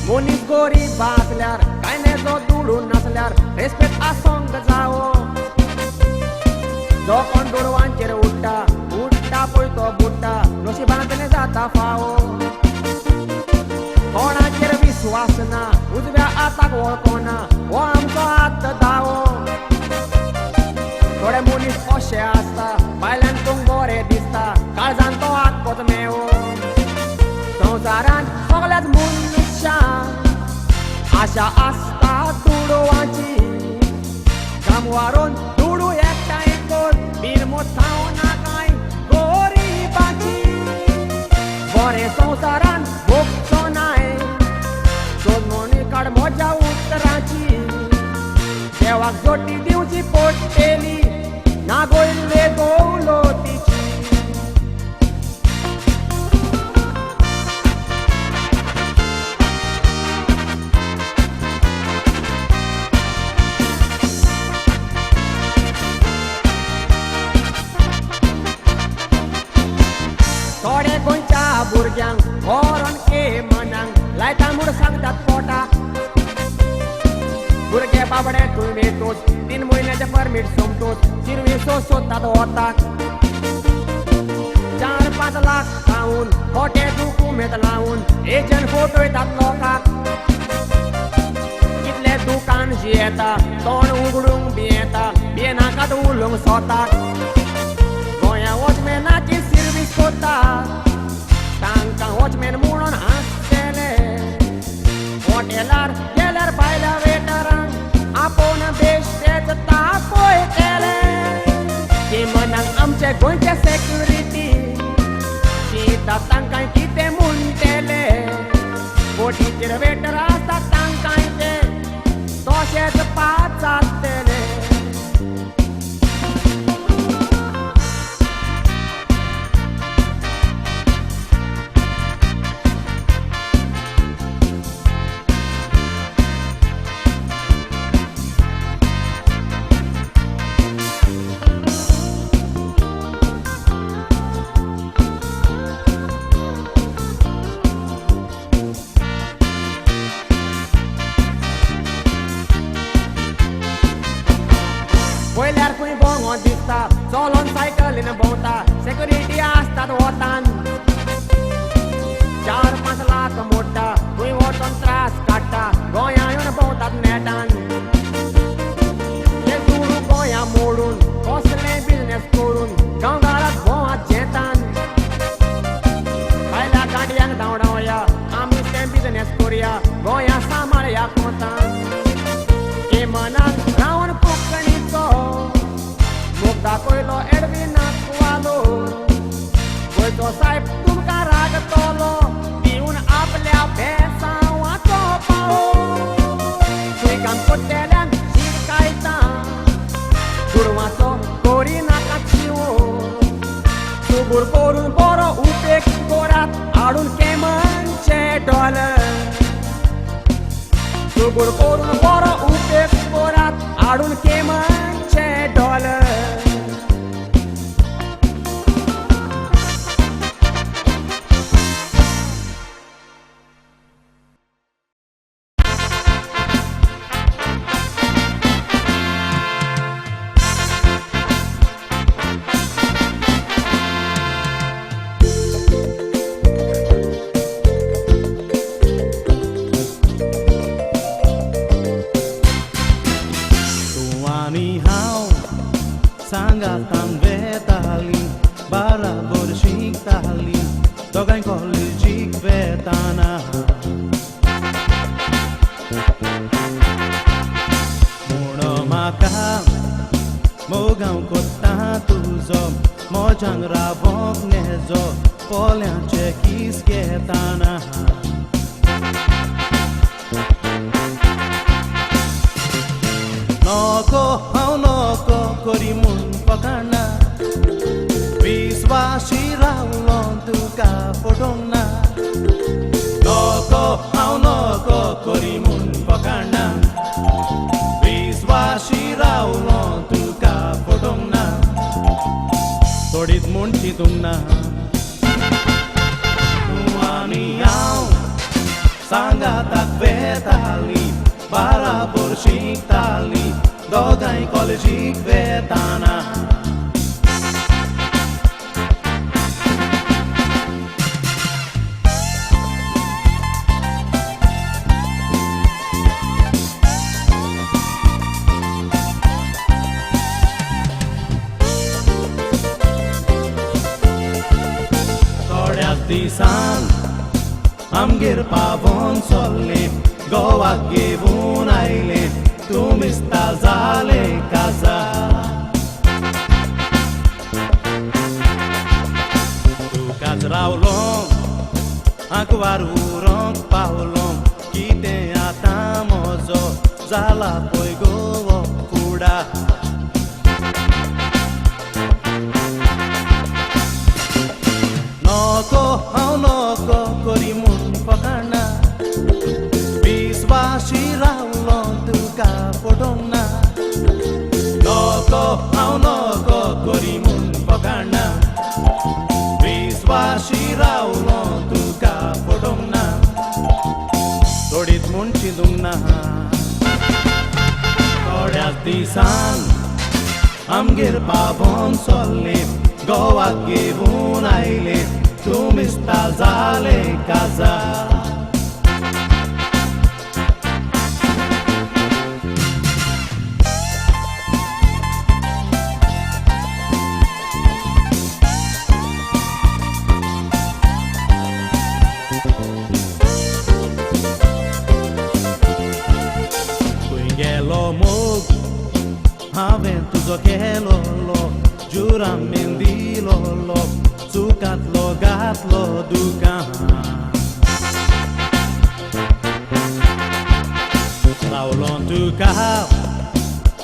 मनीस गरीब आसल्यार कांय नेजो दुडू नासल्यार रेस्पेद आसोंक जावो. जो कोण दुडवांचेर उडटा उडटा पळय तो बुडटा नशिबांतलें जाता फावो. कोणाचेर विस्वास ना उजव्या हाताक वळखना हो आमचो हात दावो. थोडे मनीस अशे आसता भायल्यान तुमकां बरें दिसता काळजान तो आत्मोच मेवो. संवसारांत सगल्याच मनशांक आशा आसता दुडवांची काम वारोवन दुडू एकठांय कर बिरमोत खावना कांय गरिबाची. बरें संवसारांत भोगचो नाय सोदमणी काड म्हज्या उतरांची देवाक जोटी दिवची पडटली ना गोयल्ले दौलतीची. थोडे गोंयच्या भुरग्यांक व्हरोन के मनांक लायता म्हूण सांगतात पोटाक. भुरगे बाबडे थंय वेतोच 3 म्हयन्याचें परमीट सोमतोच शिरवीसो सोदतात वताक. 4-5 लाख खावन खोटे दुकुमेंत लावन एजंट फटयतात लोकांक. कितले दुकान जियेता तोंड उगडूंक भियेता भियेनाकात उलोवंक सोताक. गोंया वॉचमॅनाची सिर्वीस कोता तांकां वॉचमॅन म्हणून हांसतले. हॉटेलार गेल्यार भायल्या वेटरांक आपोवन बेश्टेच तापयतले. की मनाक आमचे गोंयचे सेक्युरिटी चिंता तांकां कितें म्हणटले. बोटीचेर वेटर आसता तांकांय ते तशेंच पाचारतले. पयल्यार खंय भोंगो दिसता चलोन सायकलीन भोंवता सेक्युरिटी आसतात वतान. 4-5 लाख मोडटा खंय वचोन त्रास काडटा गोंया येवन भोंवतात नेटान. ते दुडू गोंया मोडून कसले बिजनेस करून गांवघरांत भोंवात झेतान. भायल्या गाडयांक धांवडावया आमी ते बिजनेस करुया गोंया सांबाळया कोतान. के मनाक रावन कोंकणीचो मोग दाखयलो एडविनाक वालो. गोंयचो सायब तुमकां रागतलो दिवन आपल्या बेसांवाचो पावो. थंय काम करतल्यांक शिकायता दुडवाचो करिनाका शिवो. सुगूर करून बरो उपेग करात हाडून केमनचे डॉलर. सुगूर करून बरो उपेग करात हाडून केमनचे डॉलर. सांगातान वेताली बाराबर शिकताली दोगांय कॉलेजीक वेताना. म्हूण म्हाका मोगांव कोत्ता तुजो मोजान रावोंक नेजो पोल्यांचे कीस घेताना. नको हांव नको करी म्हूण पकाडना विस्वाशी रावलो तुका फटोवंक ना. नको हांव नको करी म्हूण पकाडना विस्वाशी रावलो तुका फटोवंक ना. थोडीच म्हूण चिंतूंक ना तूं आनी हांव. शिकताली दोगांय कॉलेजीक वेताना. थोड्याच दिसान आमगेर पावोन चल्लें गोवाक घेवन आयलें तूं मिस्ता जालें काजार. तुकाच रावलो आंकवार उरोंक पावलो कितें आतां म्हजो जाला पळय गोवो कुडा. नको हांव नको करी म्हूण फकाणां विस्वाशी रावलो तुका पडोंक ना. नको हांव नको करी म्हूण फकाणां विस्वाशी रावलो तुका पडोंक ना. सोडीत म्हूण चिंतूंक ना. थोड्याच दिसान आमगेर पावोन चल्लें गोवाक घेवन आयलें तूं मिस्ता जालें काजार. खंय गेलो मोग हांवें तुजो केलोलो जुरामेन दिलोलो चुकांतलो घातलो दुकान. रावलो तुका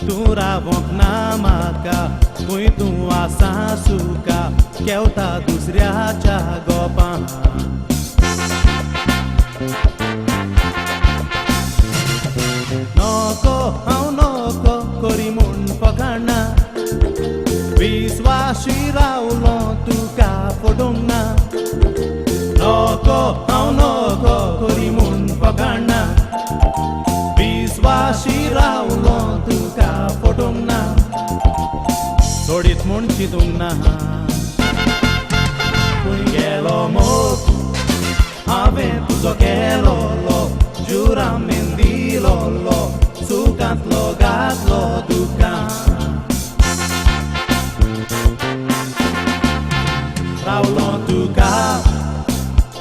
तूं रावोंक ना म्हाका खंय तूं आसा सुका केवता दुसऱ्याच्या गोपां. नको हांव नको करी म्हूण फकाणां विस्वाशी रावलो तुका पडोंक ना. नको हांव नको करी म्हूण फकाणां विस्वाशी रावलो तुका पडोंक ना. सोडीत म्हूण चिंतूंक ना. खंय गेलो मोग हांवें तुजो केलोलो जुरामेन दिलोलो सुकांतलो घातलो दुकान. रावलो तुका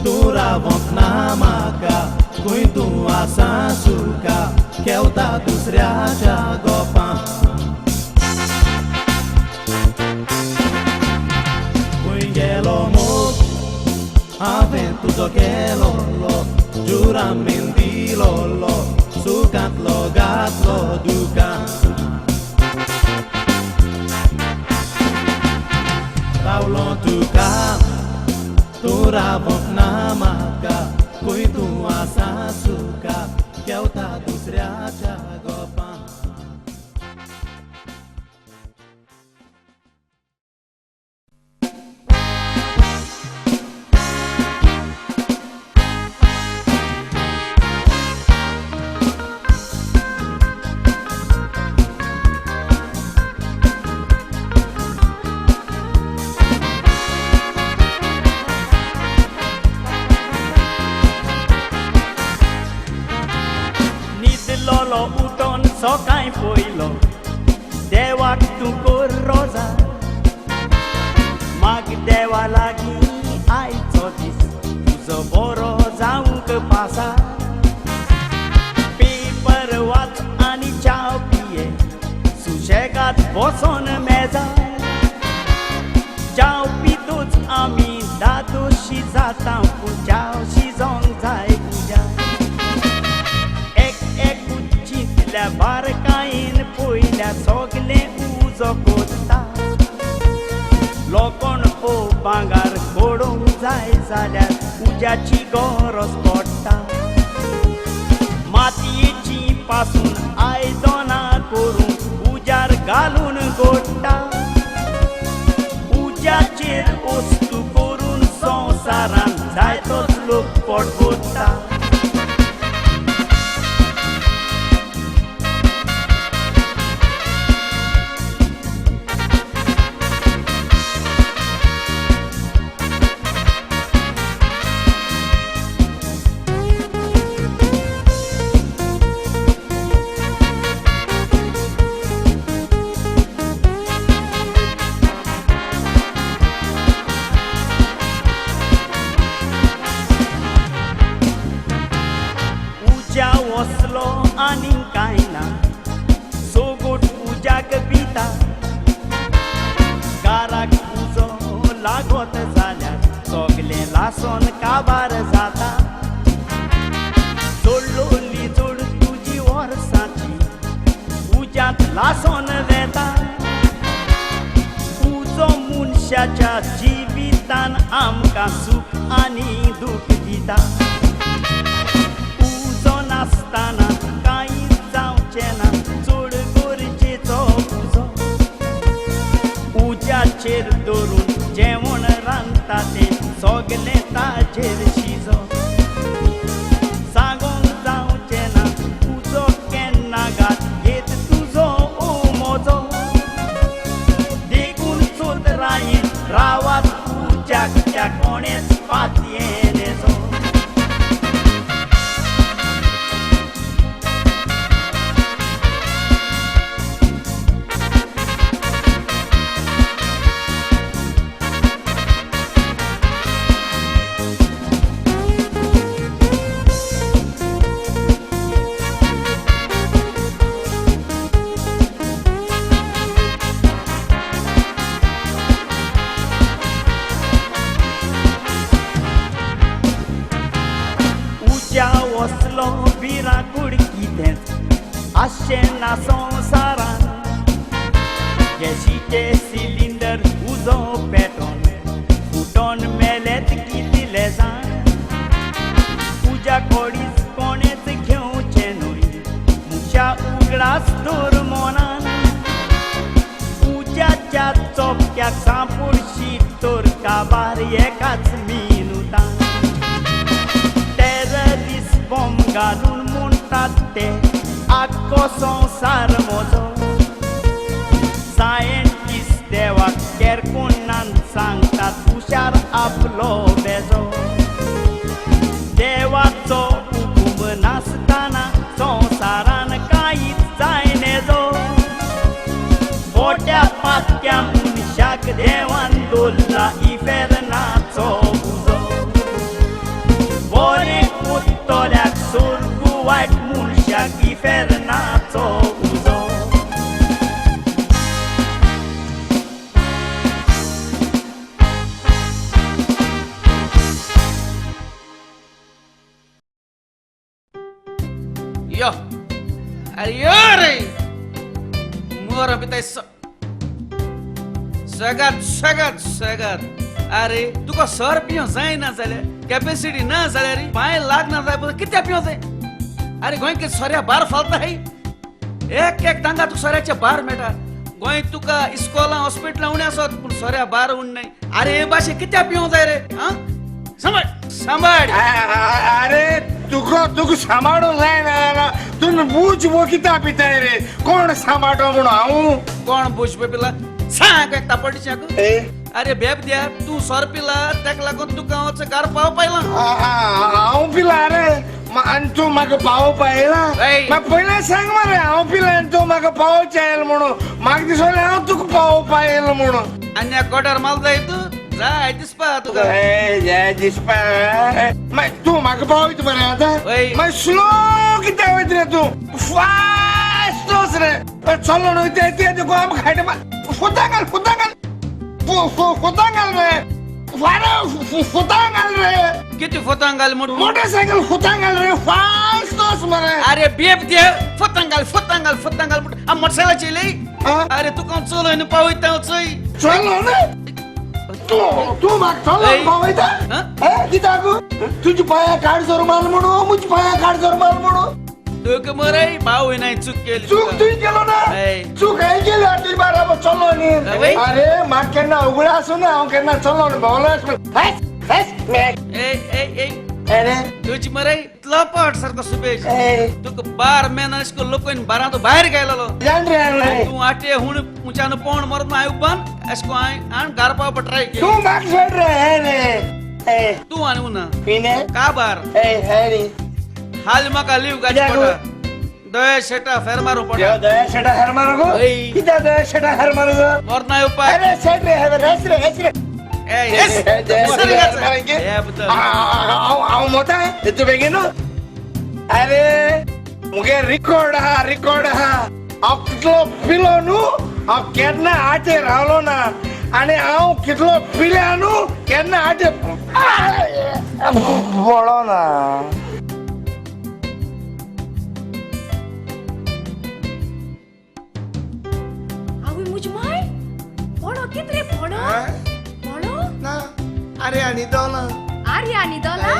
तूं रावोंक ना म्हाका खंय तूं आसा सुका केवता दुसऱ्याच्या गोपां. खंय गेलो मोग हांवें तुजो केलोलो जुरामेन दिलोलो सुकांतलो घातलो दुकान. रावलो तुका तूं रावोंक ना म्हाका खंय तूं आसा सुका केवता दुसऱ्याच्या गोपां. सकाळीं पयलो देवाक तूं कर रोजा मागीर देवा लागीं आयचो दीस तुजो बरो जावंक पासा. पेपर वाच आनी च्याव पिये सुशेगाद बसोन मेजार च्याव पितूच आमी दादोशी जाता पूण च्याव शिजोंक जाय उज्या. बारकायेन पयल्या सगलें उजो कोत्ता लोकोण ओ भांगर घडोवंक जाय जाल्यार उज्याची गरज पडटा. मातयेची पासून आयदनां करूंक उज्यार घालून गोडटा. उज्याचेर वस्तू करून संवसारान जायतोच लोक पोट भरता. वसलो आनी कांय ना, सोगोट उज्याक पिता. गाराक उजो लागत जाल्यार सगलें लासोन काबार जाता. जोडलोली जोड तुजी वर्साची उज्यांत लासोन वेता. उजो मनशाच्या जिवितान आमकां सूख आनी दूख दिता. उजो नासतना कांय जावचें ना, चड गरजेचो उजो. उज्याचेर दवरून जेवण रांदता तें सगलें ताजेर शिजो. सांगूंक जावचें ना उजो केन्ना घात घेत तुजो ओ म्हजो. देखून चोतरायेन रावात उज्याक त्या कोणेच पातयेनेचो. उज्या वसलो भिरांकूळ कितेंच आसचें ना संवसारान. गॅशीचे सिलिंडर उजो पेटोन फुटोन मेलेत कितले जाण. उज्या कोडीच कोणेच घेवचें न्हय, मनशा उगडास दवर मनान. उज्याच्या चोपक्याक सांपुडशी तर काबार एकाच मिनुतान. बॉम्ब घालून म्हणटात ते आख्खो संवसार म्हजो. सायंटिस्ट देवाक केरकुणान सांगतात हुशार आपलो बेजो. देवाचो हुकूम नासतना संवसारान कांयच जायनेजो. मोट्या पातक्या मनशाक देवान दवरला इफेर्नाचो उजो. बरें कोत्तोल्याक सोर्गू वायट मनशाक इफेर्नाचो उजो. यो अरे यो रे मोर पिताय सगत सगत सगत. अरे तुका सर पियो जायना जाल्यार कॅपॅसिटी ना जाल्यार पांय लागना जाय कित्याक पियो जाय. अरे गोंय कितें सोऱ्या बार फालता है, एक एक तांकां तुका सोऱ्याचे बार मेळटा. गोंय तुका इस्कोलां हॉस्पिटलां उणें आसत पूण सोऱ्या बार उणें. अरे हे भाशे कित्याक पिवंक जाय रे. आं सांबाळ सांबाळ. अरे तुका तुका सांबाळूंक जायना, तुमी बूज वो कित्याक पिताय रे. कोण सांबाळटो म्हणून हांव कोण बूज पिला सांग एक तापडीच्याक. अरे बेब द्या तू सोर पिला तेका लागून तुका हांव गार पाव पायला. हांव पिला रे आनी तूं म्हाका पावोवपा येयला. म्हाका पयलें सांग मरे हांव पिला आनी तूं म्हाका पावोवचें आयल म्हणून. म्हाका दिसलें हांव तुका पावोवपा येयला म्हणून. आनी गोडार माल जाय तूं जाय दिसपा तुका. जाय दिसपा. मागीर तूं म्हाका पावयता मरे आतां. मागीर स्लो कित्याक वयता रे तूं, फास्ट वच रे. चलो न्हय तें तुका आमकां खायटा. फुतां घाल फुतां घाल फुतां घाल रे. फुतां घाल रे. किती फुतां घाल म्हण मोटरसायकल फुतां घाल रे फास्ट वच मरे. अरे बेब दे फुतां घाल फुतां घाल फुतां घाल म्हण आम मोटरसायकलाचेर येयले. अरे तुका हांव चलय पावयता हांव चोय. चलो न्हय तूं तूं म्हाका चलोवन पावयता कित्याक. तुज्या पांयां काड जोर माल म्हणून, म्हज्या पांयां काड जोर माल म्हणून. तुका मरे पावयना. चूक केली, चूक तुवें केलो ना, चूक हांवें केली. तुजे बाराबर चलो न्ही. अरे म्हाका केन्ना उगडा आसूं ना, हांव केन्ना चलो भोंवलो. तुजी मरे लपट सारको सुबेश. तुका बार मेन अशें लोकून बारां भायर गेलेलो. तूं आटे हूण उंचान पोण मरत हांवें उबान अशें हांवें आनी घरा पावपा ट्राय केली. तूं म्हाका सोड रे. तूं आनी उना का बार हाल म्हाका लिव गाजी पडटा. दया शेटा फेर मारू पडटा. दया शेटा फेर मारू गो. कित्याक दया शेटा फेर मारू गो. मरना येवपाक. अरे शेट रे रेस रे रेस रे. हांव मोता तूं बेगीन. अरे मुगे रिकॉर्ड आहा, रिकॉर्ड आहा. हांव कितलो पिलो न्हू, हांव केन्ना आटे रावलो ना, आनी हांव कितलो पिल्या न्हू केन्ना आटे पडो ना. आवय मुजमाय पडो कित रे पडो पडो ना. अरे आनी दोला, अरे आनी दोला,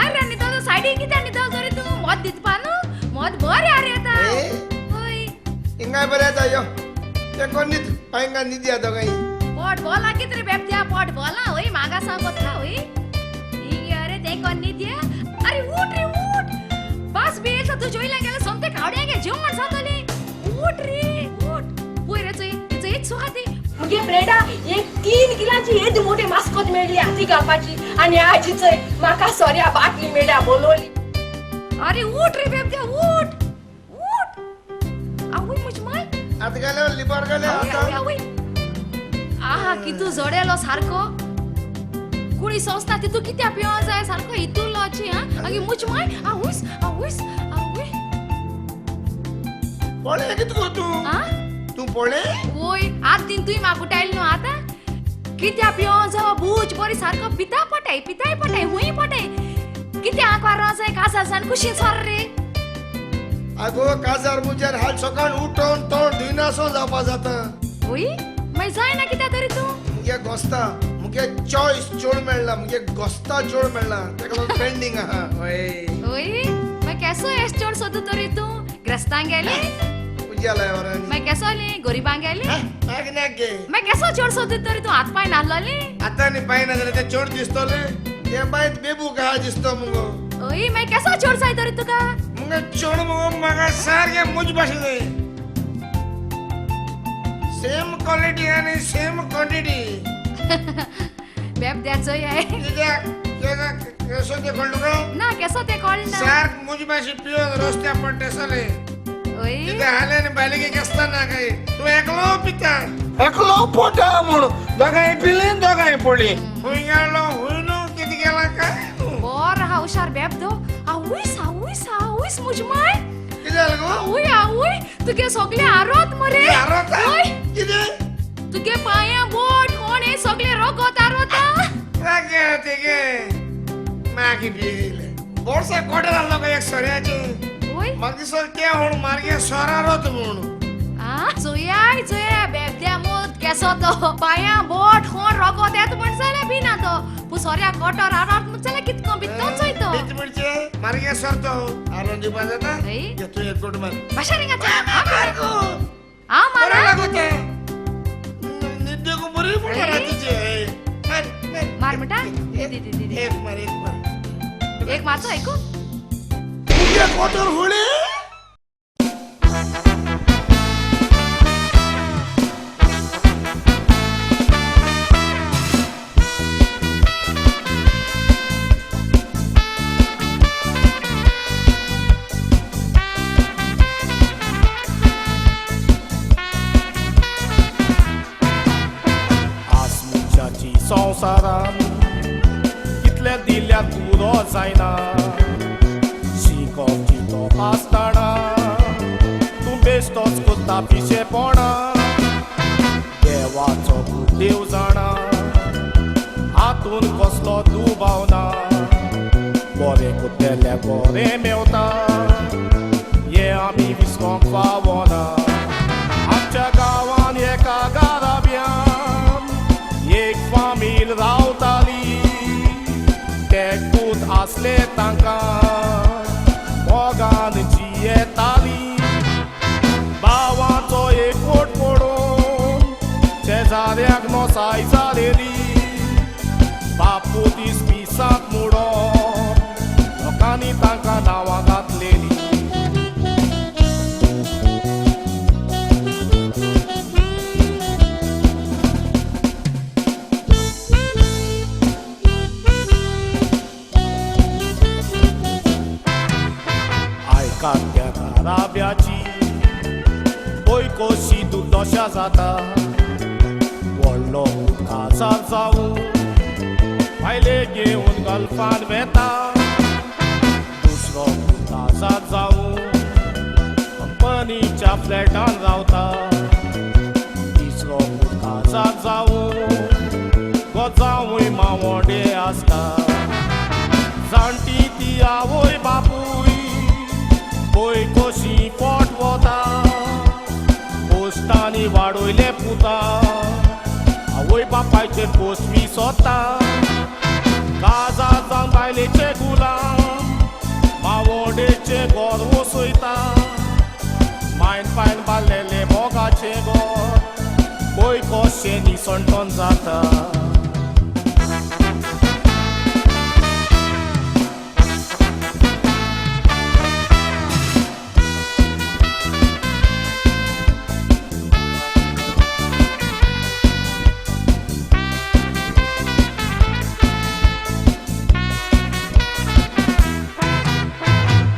अरे आनी दोला सायडीन कितें आनी दोल तरी तूं मत दितपा न्हू, मत बरें अरे येता. हय हिंगाय बरें येता. यो तें कोण न्हीद पांयगा न्हीद येता काय. पोट बोला कित रे बेबद्या, पोट बोला. हय मागा सांग वता. हय अरे तें कोण न्हीद या. अरे उठ रे उठ, बस बी येता तूं जोयला गेल्यार सोमतें खावड्या गे जेवण जातलें. उठ रे उठ, पळय रे चोय चोय सुहा ती मुगे ब्रेडा एक 3 किलाची येदी मोठी मास्कोत मेळ्ळी हाती घालपाची, आनी आजी चोय म्हाका सोऱ्या बाटली मेळ्ळ्या बोलवली. अरे उठ रे बेबद्या उठ उठ. आवय मुजमाय आतां गेले लिबार गेले. आवय आहा कितू जोडेलो सारको कुणी सोंसता तितू कित्या पिवं जाय सारको हितून लोची. हा मागीर मुजमाय आवयस आवयस आवय पळय कितें गो तूं तूं पळय. वय आठ दिन तुवें म्हाका उठायलें न्हू, आतां कित्या पिवं जावं बूज बरी सारको पिता पटाय पिताय पटाय हुंय पटाय कित्या आंकवार जाय काजार जावन कुशीन सोर रे. आगो काजार मुजार हाल सकाळ उठोन तोंड धुयनासो जावपा जाता. वय मागीर जायना कित्या तरी तूं. मुगे गोस्ता मुगे चॉयस चोड मेळ्ळा, मुगे गोस्ता चोड मेळ्ळा, तेका लागून पेंडींग आहा. वय वय मागीर केसो एस चोड सोदू तरी तूं ग्रेस्तांक गेले मागीर केसो गरिबांक गेले मागीर केसो चोड सोदू तरी तूं हात पांय नासलोले. आतां न्ही पांय ना जाल्यार ते चोड दिसतले, ते बायत बेबू कहा दिसतो मुगो. ओय मागीर केसो चोड जाय तरी तुका. मुगे चोड मुगो म्हाका सारकें मुज भाशेन जाय, सेम क्वॉलिटी आनी सेम क्वॉन्टिटी. बेबद्या चोय कित्याक केसो तें कळ्ळें तुका? ना केसो तें कळ्ळें ना. सारकें मुज भाशेन पिवन रस्त्या पडटे जालें. कितें हालें आनी बायलेक केसता ना काय तूं एकलो पिता, एकलो पोटा म्हूण दोगांय पिली दोगांय पडली. खूंय गेलो खूंय न्हू कितें गेला काय तूं. बरो आहा हुशार बेबदो. आवयस आवयस आवयस मुजमाय कितें जालें गो? आवय आवय तुगे सगळें आरोत मरे. आरोत कितें? तुगे पांया बोट कोण हें सगळें रोगोत आरोता. तिगे मागीर पियेले बोरसा कोटर आसलो काय एक सोऱ्याचें. म्हाका दिसता तें म्हूण मार्गे सोरारोत म्हूण. आ चोयाय चोया बेबद्या मूत केसो तो पांया बोट कोण रोगोत येता म्हण जाल्यार भिना तो, पूण सोऱ्या कोटर आरोत म्हण जाल्यार कितको भित्तो चोय तो. भीत म्हणचे मार्गे सरतो आरोन दिवपा जाता. तूं एक गोट मार भाशा रिंगाचें. हांव बरें लागता न्हिदेकू बरी पडटा रातीची. मार म्हणटा एक मार एक मार एक मारचो आयकू. कोटर होळी आस मनशाची संवसारान कितले दिल्यार पुरो जायना, शिकोप चिंतप आसतना तूं बेश्टोच कोत्ता पिशेपणा. देवाचो देव जाणा हातून कसलो दुबाव ना, बरें कोत्तेल्यार बरें मेवता हें आमी विसरोंक फावना. आमच्या गांवान एका गाराब्यान एक फामील रावताली, ते पूत आसले तांकां मोगान जियेताली. भावाचो एकवट पडोवन शेजाऱ्याक नोसाय जालेली, बापू दीस पिसांत मोडोन लोकांनी तांकां नांवां घातलेली. आयकात त्या घराब्याची पय कशी दुर्दशा जाता, व्हडलो काजार जावूं भायले घेवन गल्फान वेता, दुसरो काजार जावूं दुसऱ्या फ्लॅटान रावता. तिसरो पूत काजाक जावूं गोजावूय मावोडे आसता. जाणटी ती आवय बापूय पय कशी पोट वता. पोस्टांनी वाडयले पुता आवय बापायचेर पोस्ट विसोता. काजार जावन बायलेचे गुलाम मावोडेचे घर वसयता. मायन पायन बांदलेले मोगाचे घर पय कशें निसणटन जाता.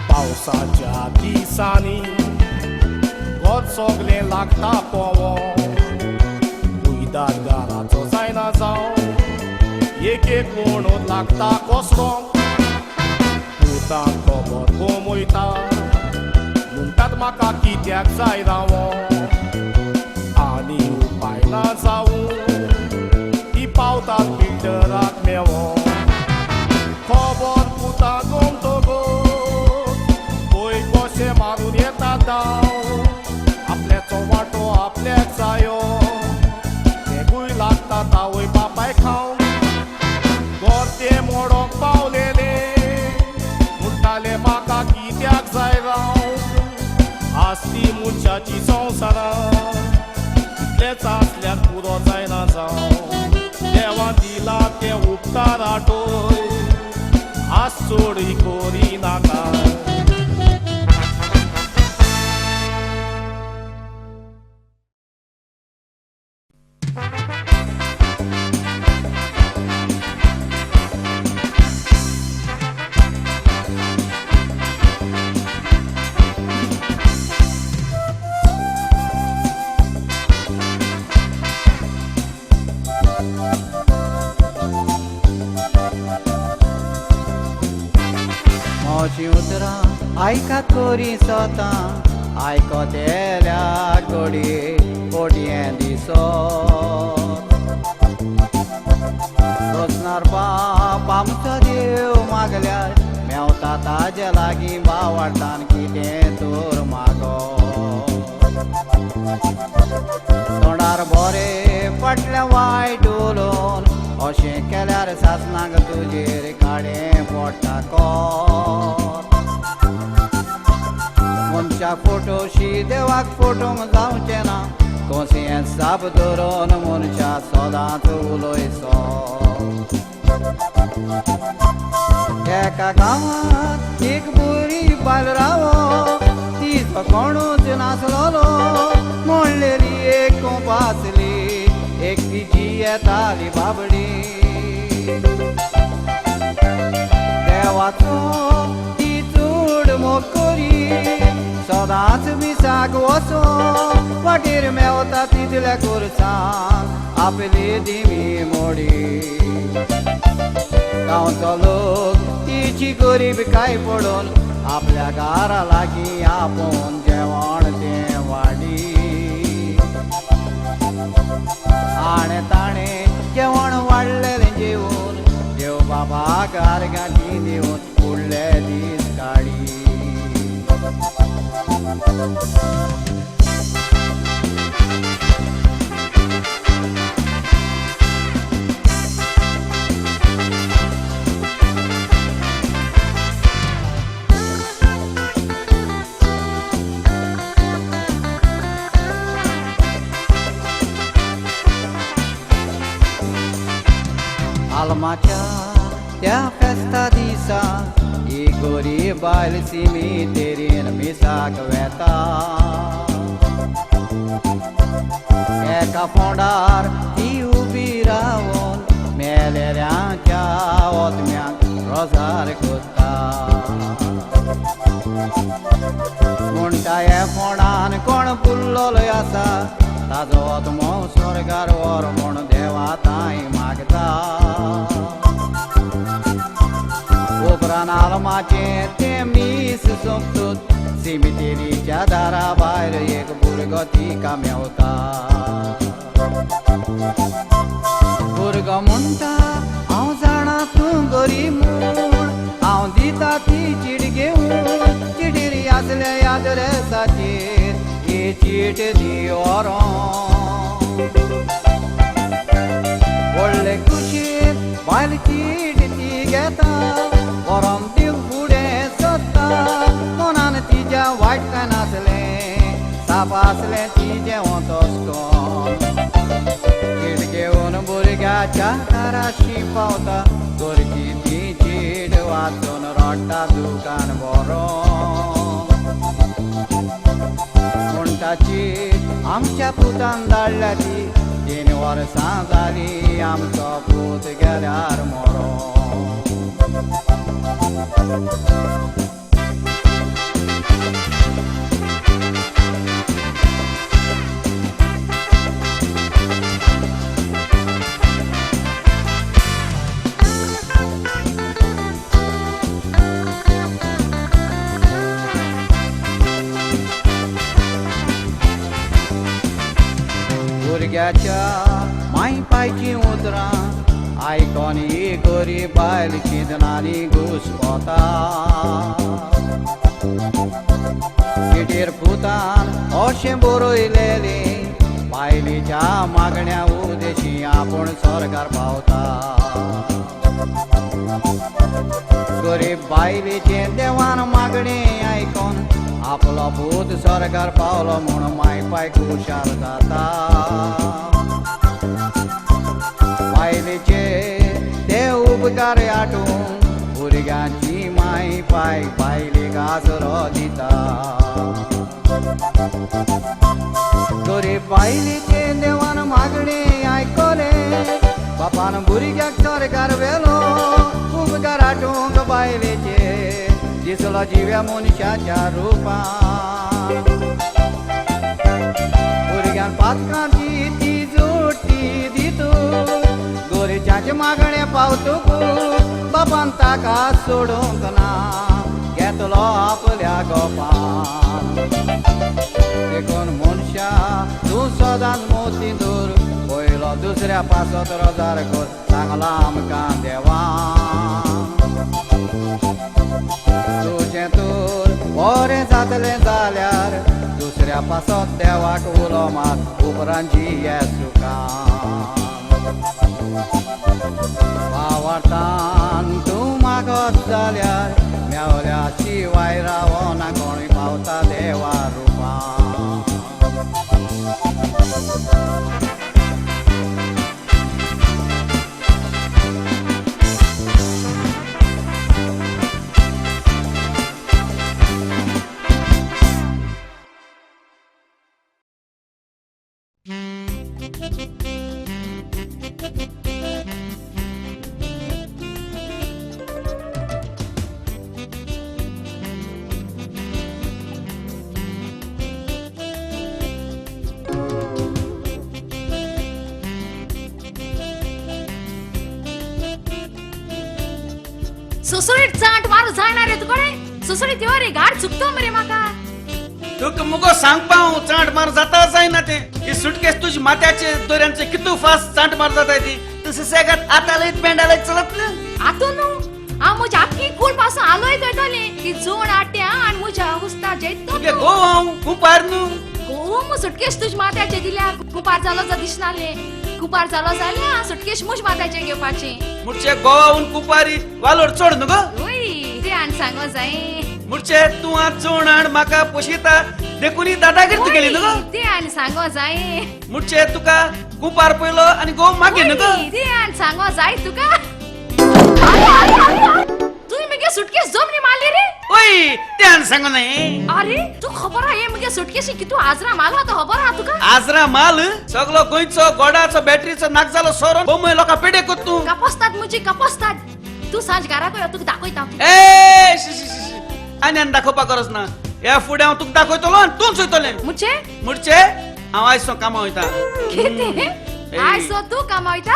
पावसाच्या दिसांनी घर सगळें लागता पोवोंक. कुयदाद घराचो जायना जावं एक एक म्हणून लागता कोसरोंक. पुतांक खबर गोमयता म्हणटात म्हाका कित्याक जाय रावोंक. आनी उपाय ना जावूं ती पावतात बिल्डराक मेवोंक. खबर पुता गोमतगो पय कशें मारून येता दाव. आपल्याचो वांटो आपल्याक जायो तेगूय लागता आवय बापाय खावंक. घर ते मोडोंक पावलेले म्हणटाले म्हाका कित्याक जाय रावंक. आसली मनशाची संवसारां तितलेच आसल्यार पुरो जायना जावं. देवान दिला तें उपकार आटोय आज चोडी करिनाका. म्हजी उतरां आयकात करी सोतां आयकतेल्या घडये कोडयें दिसत. रोसनार बाप आमचो देव मागल्यार मेवता ताजे लागीं बावडटान कितें तर मागो. तोंडार बरें फाटल्यान वायट उलोवन अशें केल्यार सासणाक तुजेर काडे पडटा कोर. मनशाक फोटोशी देवाक फोटोंक जावचें ना. कोसयेंत साप धरून मनशा सदांच उलयसो. एका गांवांत एक बरी बायल रावो तिचो कोणूच नासलोलो. म्हणलेली एक कोंप आसली एक तिची येताली बाबडी. देवाचो ती चड मोग करी सदांच मिसाक वचो. वाटेर मेवता तितल्या कोर्सांक आपली दिमी मोडी. गांवचो लोक तिची गरीब काय पडून आपल्या घरा लागीं आपोवन जेवण तें वाडी. आणे ताणें जेवण वाडलेलें जेवन देव बाबाक आरगांठी दिवन फुडले दीस काडी. आलमाच्या त्या फेस्ता दिसा ही गोरी बायल सिमितेरीन मिसाक वेता. एका फोंडार ती उबी रावन मेलेऱ्यांच्या ओतम्यांक रोजार कोत्ता. म्हणटा हे फोंडान कोण पुरलोलो आसा ताजो आत्मो स्वर्गार व्हर म्हूण देवा तांय मागता. उपरांत आलमाचें तें मीस सोंपतूच सिमितेरीच्या दारा भायर एक भुरगो तिका मेवता. भुरगो म्हणटा हांव जाणा तूं गरीब म्हूण, हांव दिता ती चीट घेवन, चिटीर आसल्या आदरेसाचेर ही चीट दी व्हरोन. व्हडले कुशीन बायल चीट ती घेता, व्हरोन दिवंक फुडें सोदता, मनान तिज्या वायट कांय नासलें, साप आसलें तिजें वतस्कोन. चीट घेवन भुरग्याच्या दाराशी पावता, गोरची ती चीट वाचून रडटा दुकान बरोवन. म्हणटा चीट आमच्या पुतान धाडल्या ती, 3 वर्सां जालीं आमचो पूत गेल्यार मरोन. भुरग्याच्या माय पायचीं उतरां आयकोन ही गरीब बायल चिंतनांनी घुस्पता. चिटीर पुतान अशें बरयलेलें, बायलेच्या मागण्या उदेशी आपूण सरकार पावता. गरीब बायलेचें देवान मागणें आयकोन आपलो पूत सरकार पावलो म्हूण माय पाय खुशाल जाता. बायलेचे ते उपकार आठोवन भुरग्यांची माय पाय बायलेक आसरो दिता. गरीब बायलेचे देवान मागणें आयकलें, बापान भुरग्याक सरकार व्हेलो, उपकार आठोवंक बायलेचे दिसलो जिव्या मनशाच्या रुपान. भुरग्यान पातकांची ती जोडटी दितू, गोरेच्याचें मागणें पावतकूच बापान ताका सोडूंक ना, घेतलो आपल्या गोपान. देखून मनशा तूं सदांच मोती दवर, पयलो दुसऱ्या पासत रोजार कर, सांगलां आमकां देवान. तुजें तर बरें जातलें जाल्यार दुसऱ्या पासत देवाक उलो मार, उपरांत जिये सुखान. भावार्थान तूं मागत जाल्यार मेवल्या शिवाय रावना कोणूय पावता देवा रुपान. सुसुरीत चांट मारू जायना रे तुकडे, सुसुरीत यो रे गाड चुकतो मरे म्हाका. तुका मुगो सांगपा हांव चांट मार जाता जायना तें. ही सुटकेस तुजी माथ्याचे दोऱ्यांचे कितू फास्ट चांट मार जाता ती. तूं सुसेगाद आतां लयत पेंडा लयत चलत ना. आतां न्हू हांव म्हज्या आख्खी कूड पासून आलोय थंयतलें ती जोड आट्या आनी म्हज्या उस्ता जैत. तुगे गो हांव कुपार न्हू. गो मु सुटकेस तुज माथ्याचे दिल्या, कुपार जालो जो दिसनाले, कुपार जालो जाल्यार सुटकेस मुज माथ्याचे घेवपाची. मुडचे गोवाहून कुपारी वालोर चड न्हू गो. वय ते आनी सांगो जाय. मुडचे तूं आतां चोण हाड म्हाका पोशिता देखून दादागिरी तुगेली न्हू गो. ते आनी सांगो जाय. मुडचे तुका कुपार पयलो आनी गो मागीर न्हू गो. ते आनी सांगो जाय तुका. तुवें मगे सुटकेस जमनी मारली रे. ओय ते आनी सांगो न्हय. अरे तू खबर आहा हे मगे सुटकेशी कितू आजरा माल आहा तो खबर आहा तुका. आजरा माल सगलो गोंयचो गोडाचो बॅटरीचो नाक जालो सोरो बोमय लोकां पेडे कोत तूं. कपस्तात मुजी कपस्तात. तूं सांज घराक यो तुका दाखयता. ए आनी आनी दाखोवपाक गरज ना. ह्या फुडें हांव तुका दाखयतलो आनी तूं चोयतलें. मुचे मुडचे हांव आयज सो कामां वयता. कितें आयज सो तूं कामां वयता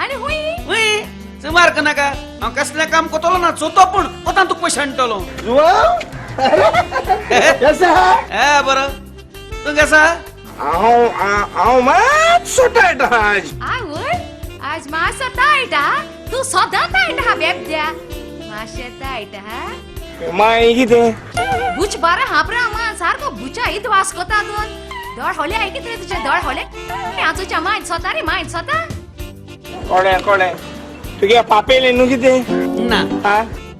आनी हुंय हुंय सुमार करनाका. हांव कसलें काम करतलो ना चोतो पूण कोतान तुका पयशे हाडटलो. जुवांव कसा ए बरं तू कसा हांव हांव मातसो टायट आहा आज आवय आज मातसो टायट हा तू सदां टायट हा बेबद्या मातशें टायट हा मागीर कितें बुच बारा हापरा मा सारको बुचा ईद वास कोता तूं दोड होले आहे कितें तुझे दोड होले हांव मायत सोता रे मायत सोता कोणे कोणे तुगे पापेले न्हू कितें ना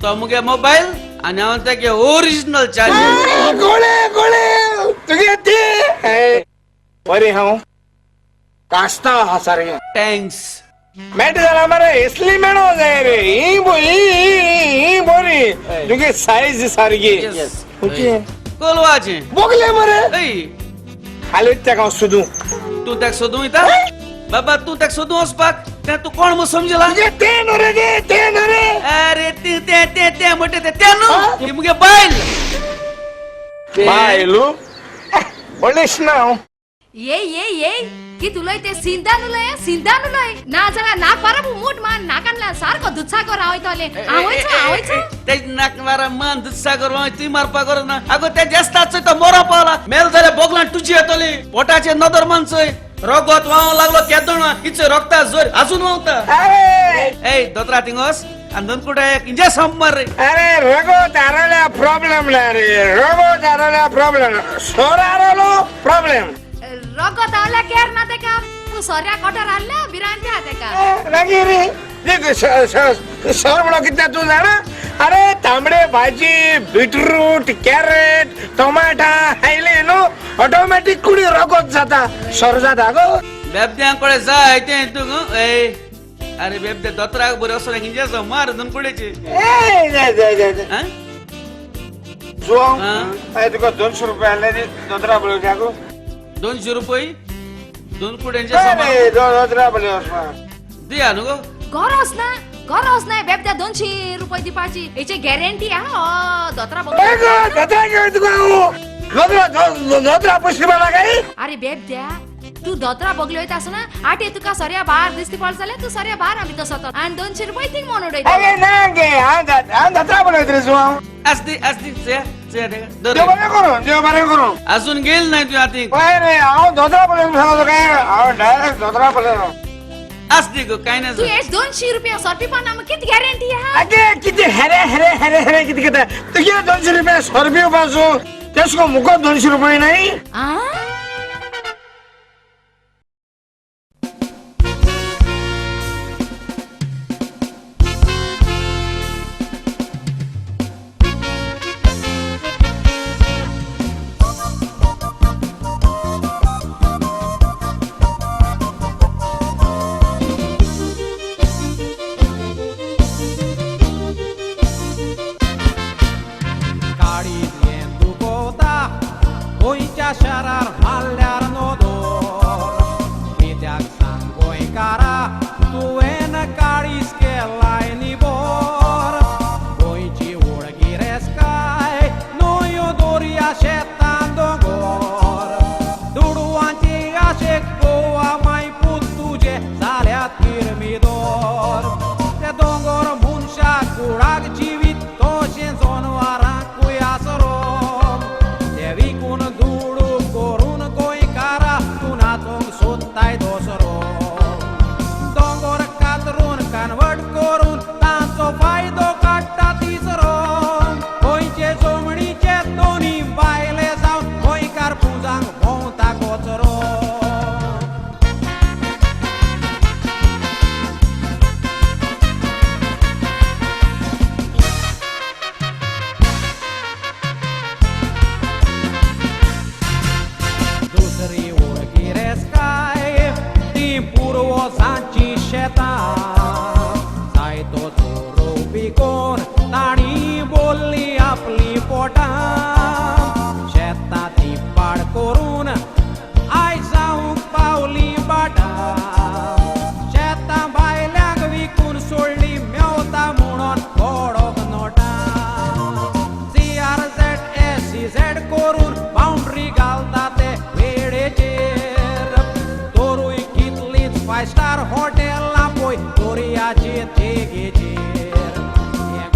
तो मुगे मोबायल आनी हांव तेगे ओरिजिनल चार्जर कोणे कोणे तुगे ते बरें हांव कास्ता आहा सारकें thanks मेट जाला मरे इसली मेळो जाय रे ही ही बरी तुगे सायज सारकी कोलवाचें बोगले मरे हालींच तेका हांव सोदूं तूं तेका सोदूं वयता बाबा तूं तेका सोदूं वचपाक तें तूं कोण म्हूण समजला तें न्हू रे तें न्हू रे अरे तें तें तें तें म्हणटा तें तें न्हू ती मुगे बायल बायलू बळेश ना हांव ये ये ये कित उलय ते सिंदान उलय सिंदान उलय ना जाल्यार नाक बारा मूठ मान नाकान सारको दुधसागर हांव हांवच हांवच ते नाक बारा मान दुधसागर हांव तुय मारपा गरज ना आगो ते जेस्ताच तो मोरो पावला मेल जाल्यार बोगलान तुजी येतली पोटाचे नदर मानचय रगत व्हांव लागलो केदोण इचे रगता जोर अजून व्हांवता ए दोतरा थिंगस आनी दोन एक इंजे संप मार रे अरे रगत हारवल्या प्रॉब्लेम ना रे रगत हारवल्या प्रॉब्लेम सोर हारवलो प्रॉब्लेम रगत हारवल्या केर ना तेका तूं सोऱ्या कोटर हाडल्या भिरांत आहा तेका मागीर रे सर म्हणो कितें तूं जाणा अरे तांबडे भाजी बीटरूट कॅरेट टोमाटा खायले न्हू ऑटोमॅटीक कुडी रगत जाता सर जाता गो बेबद्यां कडेन जाय तें तूं ए अरे बेबदे दोतराक बरें वचून इंजेसांव मार दोन कुडेची ए जाय जाय जाय जुआंव तुका 200 रुपया आसले ती दोतरा पळोवच्या गो 200 रुपये दोन कुड्यांचे दोतरा पळोवया दिया न्हू गो गरज ना गरज ना बेबद्या 200 रुपये दिवपाची हेची गॅरंटी आहा दोतरा दोतरा घेवन तुका हांव दोतरा पयशे मला काय अरे बेबद्या तू दोतरा बगले वयता आसतना आटे तुका सोऱ्या बार दिसती पडलो जाल्यार तूं सोऱ्या बार आमी तसो आनी 200 रुपये थिंग म्हणून उडयता अरे ना गे हांव दोतरा पळयत रे जुआंव आसदी आसदी चया चया तेका देव बरें करूं देव बरें करूं अजून गेल नाही तूं आती हय रे हांव दोतरा पळयत सांगतो काय हांव डायरेक्ट दोतरा पळयलो आसदी गो काय ना तू हेच 200 रुपया सोर पिवपा ना कित गॅरंटी आहा अगे कितें हेरे हेरे हेरे हेरे कितें कितें तुगे 200 रुपया सोर पिवपाचो तेसको मुको 200 रुपये नाही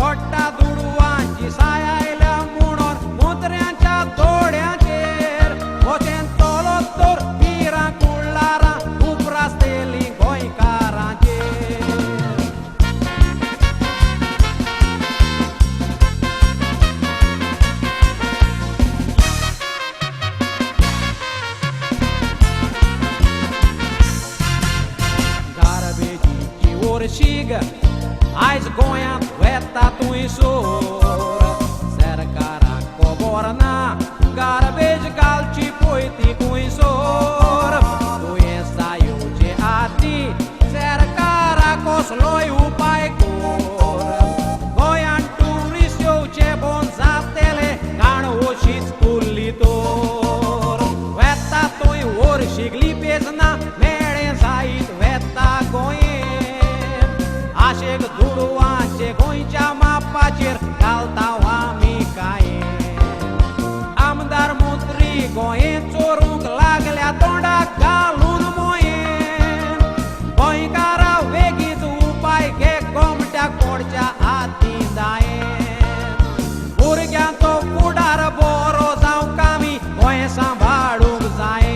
गोट्टा दुडवांची साय आयल्या म्हणून शीग आयज गोंयांत वेता थंयसर सरकाराक खबर ना गार्बेज घालची पळय ती खंयसर दुयेंसां येवचे आदीं सरकाराक कसलोय उपाय कर गोंयांत ट्युरिस्ट येवचे बंद जातले घाण अशीच उरली तर वेता थंय वर्शीक लिपेजना मेळ्ळें जायत वेता गोंयें आशेक दुडवांचे गोंयच्या मापाचेर घालता आमी कांय आमदार मंत्री गोंयें चोरूंक लागल्या तोंडाक घालून मोयें गोंयकारा वेगींच उपाय घे गोमट्याक पडच्या आदीं दायें भुरग्यांचो फुडार बरो जावंक आमी गोंय सांबाळूंक जाय.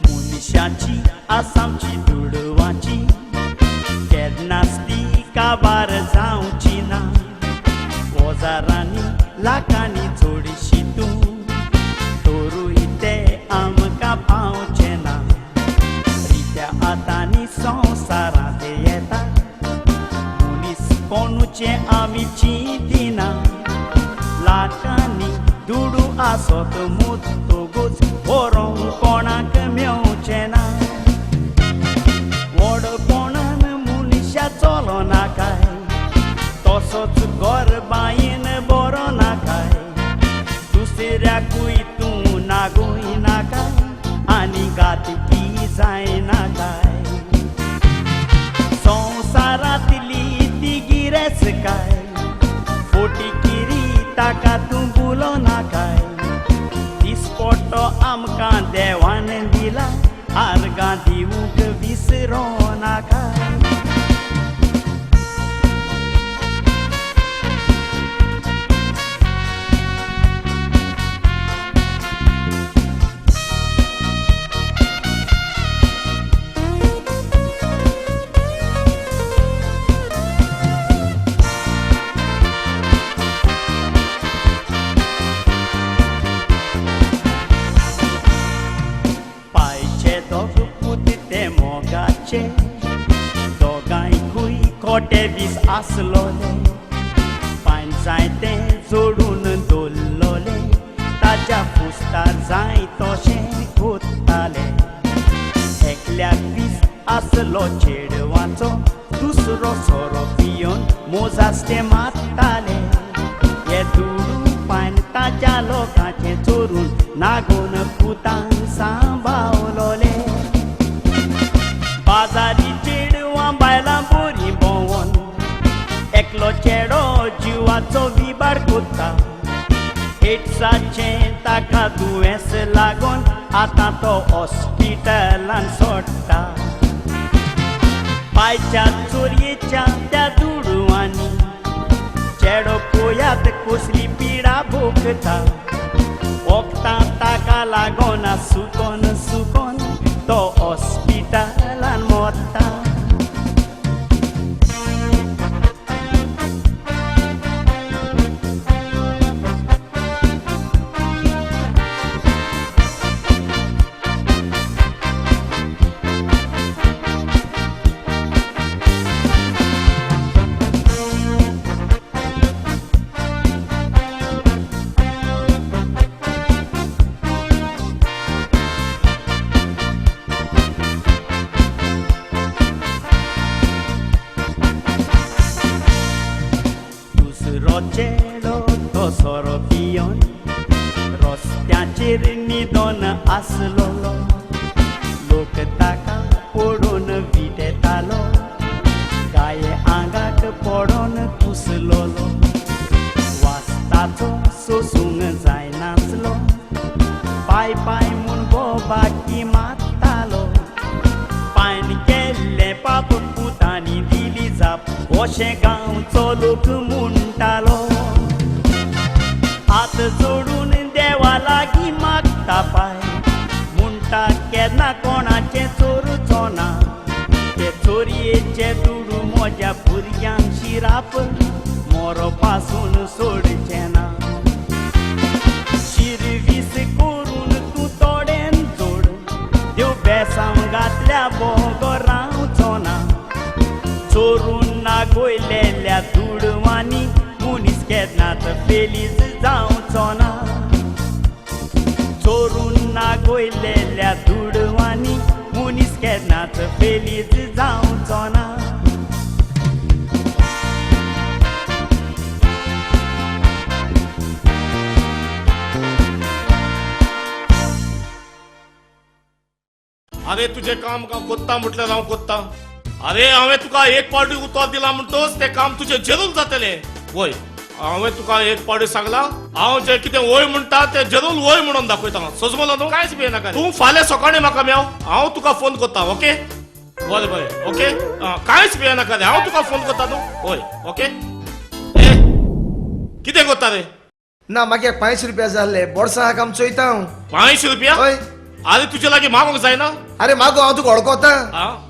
मनशाची आसामची दुडवाची केन्नाच ती काबार जावची ना हजारांनी लाखांनी चडशी तूं तरूय ते आमकां पावचे ना रित्या हातांनी संवसारांत येता मनीस कोणूचे आमी चिंतिना लाखांनी दुडू आसत मुतगूच व्हरोंक कोणाक मेवचें ना व्हडपणान मनशा चलो नाकाय तसोच गरबायेन बरो नाकाय दुसऱ्याकूय तूं नागोय नाकाय आनी घातकी जायनाकाय संवसारांतली ती गिरेस्तकाय फोटी किरी ताका तूं बुलो नाकाय दिसपट्टो आमकां देवान दिला आर्गां दिवंक विसरो नाकाय. दोगांयकूय खोटे दीस आसलोले पांय जायते जोडून दवरलोले ताच्या फुस्तार जाय तशें कोत्ताले एकल्याक दीस आसलो चेडवाचो दुसरो सोरो पियोन मोजास्ते मारताले हे दुडू पांय ताच्या लोकांचें चोरून नागोन पुतांक सांबावलोले बाजारी चेडवां बायलां बोरी भोंवोन एकलो चेडो जिवाचो विबाड कोत्ता एड्साचें ताका दुयेंस लागोन आतां तो हॉस्पिटलान सोडटा पायच्या चोरयेच्या त्या दुडवांनी चेडो पोयात कसली पिडा भोगता वखदां ताका लागोना सुकोन सुकोन तो हॉस्पिटलान मोत्ता. चेडो तो सोरो पियोन रस्त्याचेर न्हिदोन आसलो लोक ताका पळोवन विटेतालो गाये आंगाक पडोन कुसलोलो. पाय पाय म्हूण बोबाकी मारतालो पायन केल्लें पाप पुतांनी दिली जाप अशें गांवचो लोक म्हणटालो हात जोडून देवा लागीं मागता पाय म्हणटा केन्ना कोणाचें चोरुचो ना ते चोरयेचे दुडू म्हज्या भुरग्यांक शिराप मोरो पासून सोडचें ना शिरवीस करून तूं तोडेन जोड देव बेसांव घातल्या बोगो रावचो ना चोरून नागोयलेल्या दुडवांनी मनीस केन्नाच फेलीज जावचो ना चोरून नागोयलेल्या दुडवांनी मनीस केन्नाच फेलीज जावचो ना. अरे तुझे काम कोत्ता म्हटल्यार हांव कोत्ता. अरे हांवें तुका एक पावटी उतर दिला म्हणटोच तें काम तुजें जरूर जातलें. वय हांवें तुका एक पावटी सांगलां हांव जें कितें वय म्हणटा तें जरूर वय म्हणून दाखयता. सजमलो न्हू? कांयच भियेनाका. तूं फाल्यां सकाळीं म्हाका मेव, हांव तुका फोन करता. ओके बरें बरें ओके कांयच भियेनाका रे, हांव तुका फोन करता न्हू. हय ओके. ए कितें करता रे? ना म्हाका 500 रुपया जाल्ले बोडसा काम चोयता हांव. 500 रुपया? हय. अरे तुजे लागीं मागोंक जायना? अरे मागो, हांव तुका वळखता.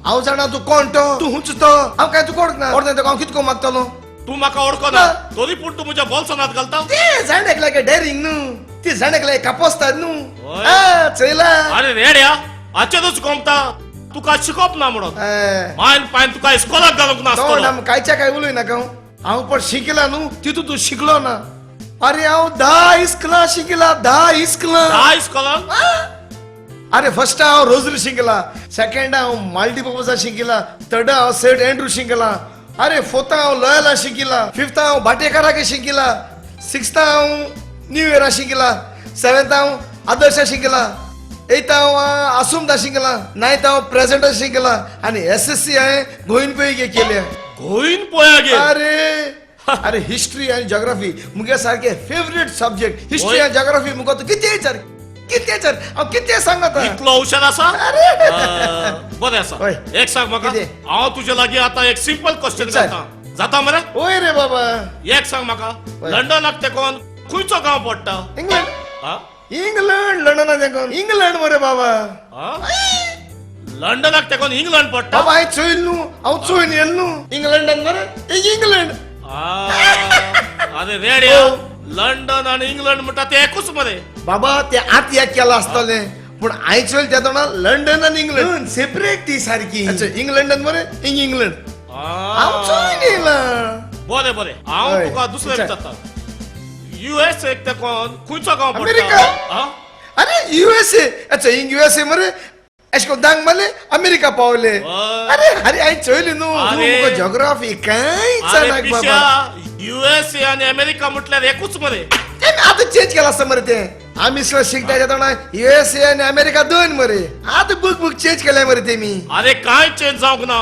हांव जाणा तूं कोण तो, तूं हुंच तो. हांव काय तुका वळखना? वळखना तुका हांव कितको मागतलो? तूं म्हाका वळखना तरी पूण तूं म्हज्या बोल्सान हात घालता. ते जाण एकल्याक डेरिंग न्हू, ती जाण एकल्याक कापोस्ताद न्हू. चयला. अरे रेड्या हाचेरूच गोमता तुका शिकोवप ना म्हणून मायन पायन तुका इस्कोलाक घालूंक नासतलो. कांयच्या काय उलय नाका. हांव पण शिकला न्हू तितून तूं शिकलो ना. अरे हांव 10 इस्कलां शिकला, 10 इस्कलां. 10 इस्कलां? अरे फर्स्ट हांव रोजरी शिकला, सेकंड हांव मल्टीपर्पजा शिकला, थर्ड हांव सेंट एंड्रू शिकला, अरे फोर्थ हांव लॉयला शिकला, फिफ्थ हांव भाटेकाराक शिकला, सिक्स्थ हांव न्यू इयरा शिकला, सेवेंथ हांव आदर्शा शिकला, एथ हांव आसुमदा शिकला, नायन्थ हांव प्रेजेंटा शिकला आनी एस एस सी हांवें गोंयन पळय केल्या. गोंयन पळय? अरे अरे हिस्ट्री आनी जॉग्राफी मुगे सारके फेवरेट सब्जेक्ट. हिस्ट्री आनी जॉग्राफी मुका तूं कितें विचार, कितें विचार, हांव कितें सांगता. इतलो हुशार आसा? बरें आसा. एक सांग म्हाका, हांव तुजे लागीं आतां एक सिंपल क्वेश्चन करता, जाता मरे? हय रे बाबा. एक सांग म्हाका, लंडनाक तेकोन खंयचो गांव पडटा? इंग्लंड. इंग्लंड? लंडनाक तेकोन इंग्लंड मरे बाबा. लंडनाक तेकोन इंग्लंड पडटा? बाबा हांवें चोयल न्हू, हांव चोयन येयल न्हू इंग्लंडान मरे. इंग्लंड. अरे रेड्या, लंडन आनी इंग्लंड म्हणटा ते एकूच मरे. बाबा ते आत्याक केला आसतलें पूण हांवें चोयल तें तोंडा लंडन आनी इंग्लंड सेपरेट ती सारकी. अच्छा इंग्लंडान मरे इंग्लंड. हांव चोयन येयला. बरें बरें, हांव तुका दुसरें विचारता, युएसए तेकोन खंयचो गांव पडटा? अमेरिका. अरे युएसए? अच्छा इंग युएसए मरे, अशें करून दांग मारले अमेरिका पावले. अरे अरे हांवें चोयली न्हू, तुमकां जॉग्राफी कांयच जाणा बाबा. युएसए आनी अमेरिका म्हटल्यार एकूच मरे. आतां चेंज केला आसता मरे तें. आमी सगळें शिकता तेन्ना युएसए आनी अमेरिका दोन मरे. आतां बूक बूक चेंज केल्या मरे तेमी. अरे कांय चेंज जावंक ना,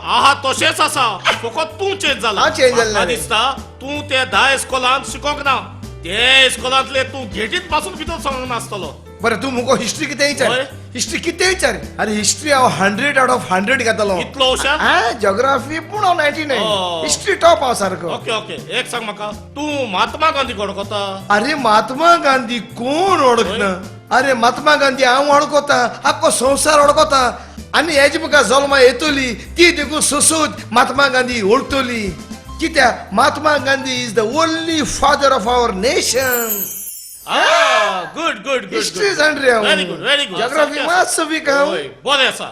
आहा तशेंच आसा, फकत तूं चेंज जाला. हांव चेंज जाला दिसता. तूं ते 10 इस्कोलांत शिकोंक ना, ते इस्कोलांतले तूं गेटीत पासून भितर सरोंक नासतलो. बरें तूं मुको हिस्ट्री कितें विचार, हिस्ट्री कितें विचार. अरे हिस्ट्री हांव 100 आउट ऑफ 100 घेतलो. इतलो हुशार? जॉग्राफी पूण हांव 99, हिस्ट्री टॉप हांव सारको. ओके ओके, एक सांग म्हाका, तूं महात्मा गांधी वळखता? अरे महात्मा गांधी कोण वळखना? अरे महात्मा गांधी हांव वळखता, आख्खो संवसार वळखता. आनी हेजी म्हाका जल्मा येतली ती देखून सोसूत महात्मा गांधी वळखतली. कित्याक Mahatma Gandhi is the only father of our nation. Good good good. History जाण रे हांव, very good very good. Geography मातसो वीक हांव. बरें आसा.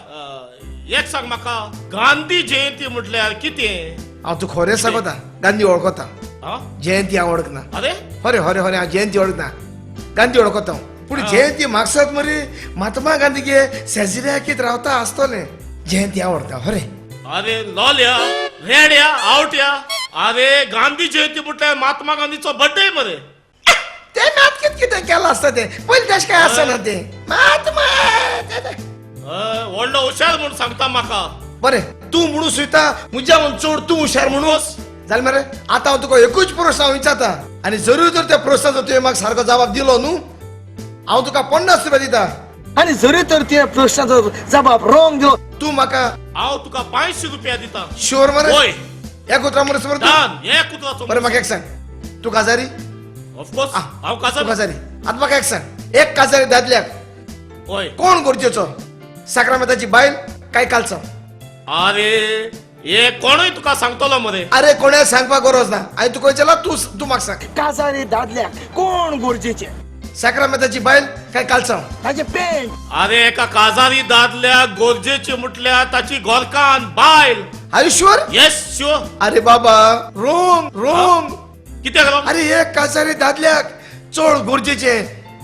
एक सांग म्हाका, गांधी जयंती म्हटल्यार कितें? हांव तूं खरें सांगता, गांधी वळखता, जयंती हांव वळखना. अरे हरे हरे हरे, हांव जयंती वळखना, गांधी वळखता हांव. पूण जयंती मागसात मरे महात्मा गांधी शेजऱ्याकीत रावता आसतलें. जयंती हांव वळखता. हरे अरे लोल्या रेड्या आवट्या, अरे गांधी जयंती म्हटल्यार महात्मा गांधीचो बर्थडे मरे. ते मात कितें कितें केलां आसता तें पयलीं तशें कांय आसना तें. महात्मा व्हडलो हुशार म्हूण सांगता म्हाका. बरें तूं म्हणू सुयता म्हज्या म्हूण चड तूं हुशार म्हणून जालें मरे. आतां हांव तुका एकूच प्रस्न हांव विचारता आनी जरूर तर त्या प्रस्नाचो तुवें म्हाका सारको जवाब दिलो न्हू, हांव तुका 50 रुपया दिता आनी जरी तर त्या प्रश्नाचो जबाब रॉंग दिलो तूं म्हाका हांव तुका 500 रुपया दिता. शुअर मरे? वय. एक उतरा मरे समर तूं? एक उतराचो. बरें म्हाका एक सांग, तूं काजारी? ऑफकोर्स हांव काजारी. काजारी. आतां म्हाका एक सांग, एक काजारी दादल्याक वय कोण गरजेचो? साक्रामेंताची बायल काय कालचो? अरे हे कोणूय तुका सांगतलो मरे. अरे कोणें सांगपाक गरज ना. आनी तुका विचारला तूं तूं म्हाका सांग, काजारी दादल्याक कोण गरजेचें? साक्रामेंताची बायल काय कालचांव? ताचें पेंट. अरे एका काजारी दादल्याक गरजेचे म्हटल्यार ताची गोरकान बायल. Are you sure? Yes sure. अरे बाबा रोंग रोंग. कित्याक रोंग? अरे एक काजारी दादल्याक चड गरजेचे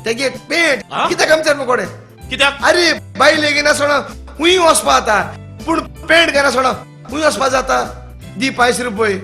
तेगे पेंट. कित्याक आमच्यार मुकोडे? कित्याक? अरे बायल घेयना सोडा हुंय वचपा जाता पूण पेंट घेयना सोडा हुंय वचपा जाता. दी 500 रुपये.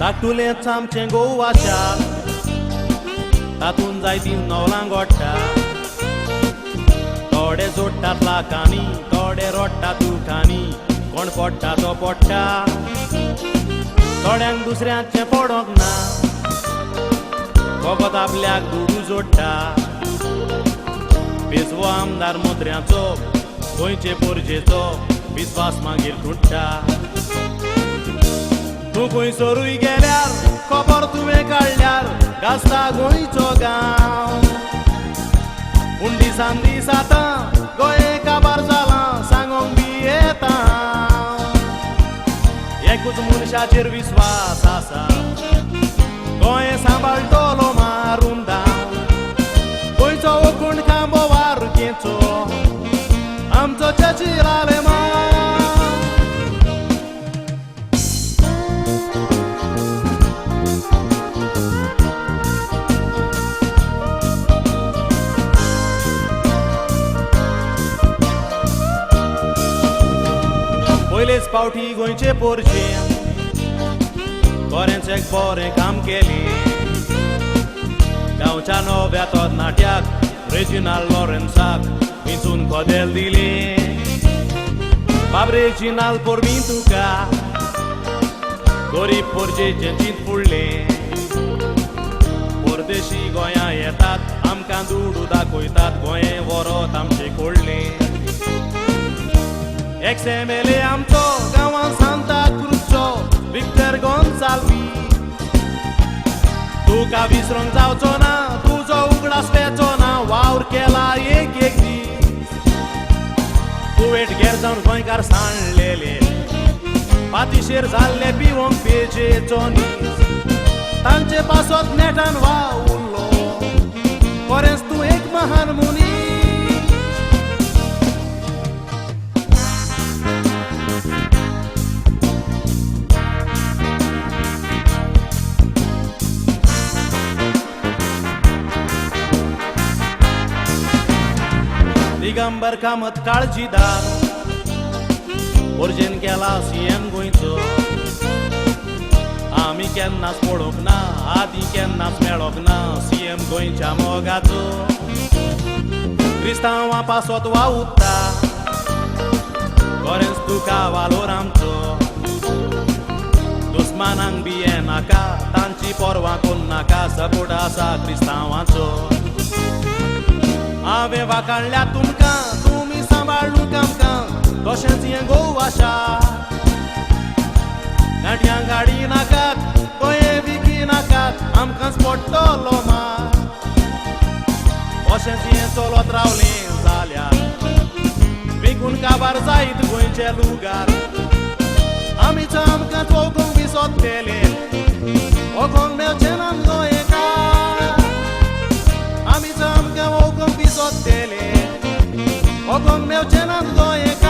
धाकटुलेंच आमचें गोवा शार, तातूंत जायतीं नवलां गोडटा. थोडे जोडटात लाखांनी, थोडे रोडटात दुखांनी, कोण पडटा तो पडटा. थोड्यांक दुसऱ्यांचें पडोंक ना, फकत आपल्याक दुडू जोडटा. बेजवो आमदार मंत्र्यांचो, गोंयचे पोरजेचो विस्वास मागीर तुट्टा. तूं खंयसरूय गेल्यार खबर तुवें काडल्यार गाजता गोंयचो गांव. पूण दिसान दीस आतां गोंय काबार जालां सांगोंक बी येता. एकूच मनशाचेर विस्वास आसा, गोंय सांबाळटलो मारून दाव. गोंयचो कोण खांबो वारकेचो आमचो चर्चिल आलेमांव. पयलेच पावटी गोंयचे पोरचे बरेंच एक बरें काम केलें. गांवच्या नव्या तरणाट्याक रेजिनाल्ड लॉरेन्साक विंचून कदेल दिलें. बाब रेजिनाल्ड परबीं तुका, गरीब पोरजेचें चिंत फुडलें. परदेशी गोंयां येतात आमकां दुडू दाखयतात, गोंय व्हरत आमचें कडलें. एक्स एम एल ए आमचो गांवान सांता क्रुजचो विक्टर गोन्साल्वी. तुका विसरोंक जावचो ना, तुजो उगडास पेचो ना, वावर केला एक एक दीस. कुवेट गेर जावन गोंयकार सांडलेले, पातिशेर जाल्ले पिवंक पेजेचो नीस. तांचे पासत नेटान वावुरलो, खरेंच तूं एक महान मनीस. दिगंबर कामत काळजीदार, पोरजेन केला सी एम गोंयचो. आमी केन्नाच पळोवंक ना, आदी केन्नाच मेळोंक ना सी एम गोंयच्या मोगाचो. क्रिस्तांवां पासत वावुरता, खरेंच तुका वालोर आमचो. दुस्मानांक बी येनाका, तांची पर्वा कोन्नाका, सपोर्ट आसा क्रिस्तांवांचो. हांवें वाकाडल्या तुमकां, तुमी सांबाळूंक आमकां, तशेंच हें गोवा शार. गाडयां गाडी नाकात, गोंय विकी नाकात, आमकांच पडटलो मार. अशेंच हें चलत रावलें जाल्यार विकून काबार जायत गोंयचे लुगार. आमीच आमकां चोवूंक विसरतले, वोगोंक मेळचें ना गोंयकार. आमीच आमकां वोगोंक विसरतले, वोगोंक मेळचें ना गोंयकार.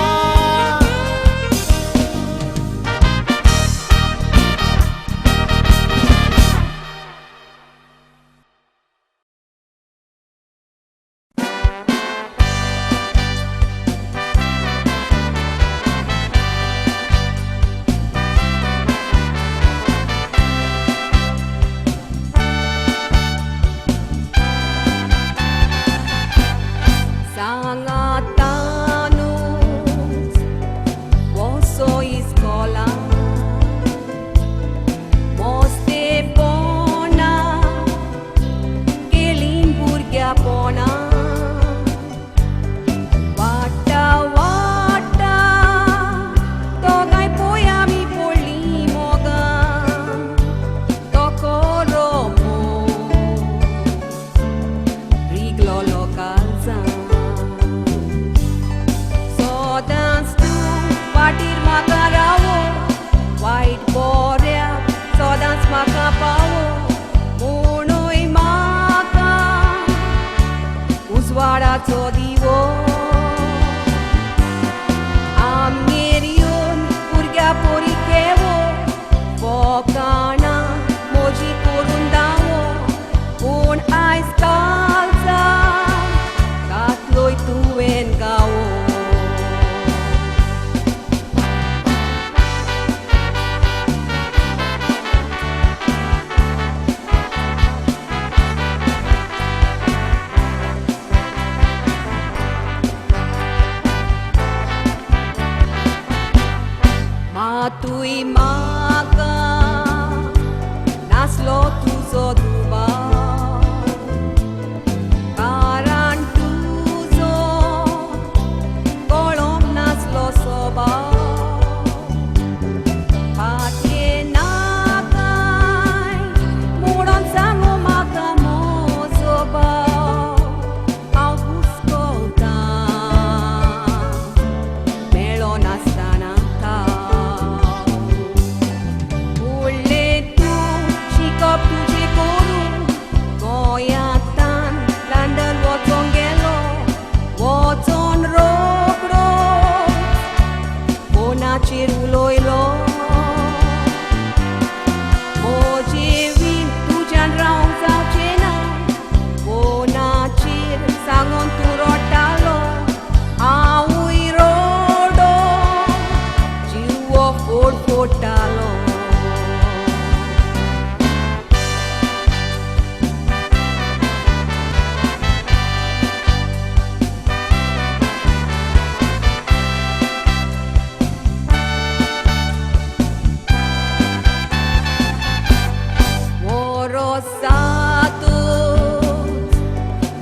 उजवाडाचो दिवो आमगेर येवन भुरग्या पोरी केवो फोकाणां मोजी करून दावो पूण आयज कालचा घातलोय तुवें गावो. मातूय म्हाका नासलो तुजो दुबाव कारण तुजो कळोंक नासलो स्वभाव फाटलें ना कांय म्हणून सांगू म्हाका म्हजो भाव हांव घुस्पता मेळो नासतना. तुजें करून गोंयांतल्यान लंडन वचोंक गेलो वचोन रोकडो फोनाचेर उलयलो म्हजे वीण तुज्यान रावंक जावचें ना फोनाचेर सांगून तूं रडटालो हांवूय रडो जिवो फोडफोडटालो.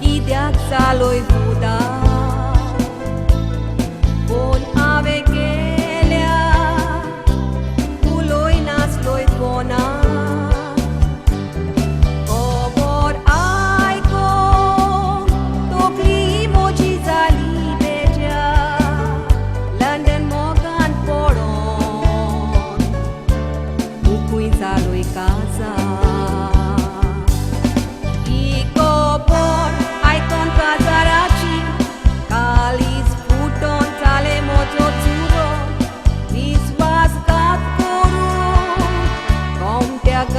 कित्याक चालोय बुदा फोन हांवें केल्या उलोय नासलोय फोना खबर आयकोन तकली म्हजी जाली बेजार लंडन मोगान पडोन मुखूय जालोय काजार.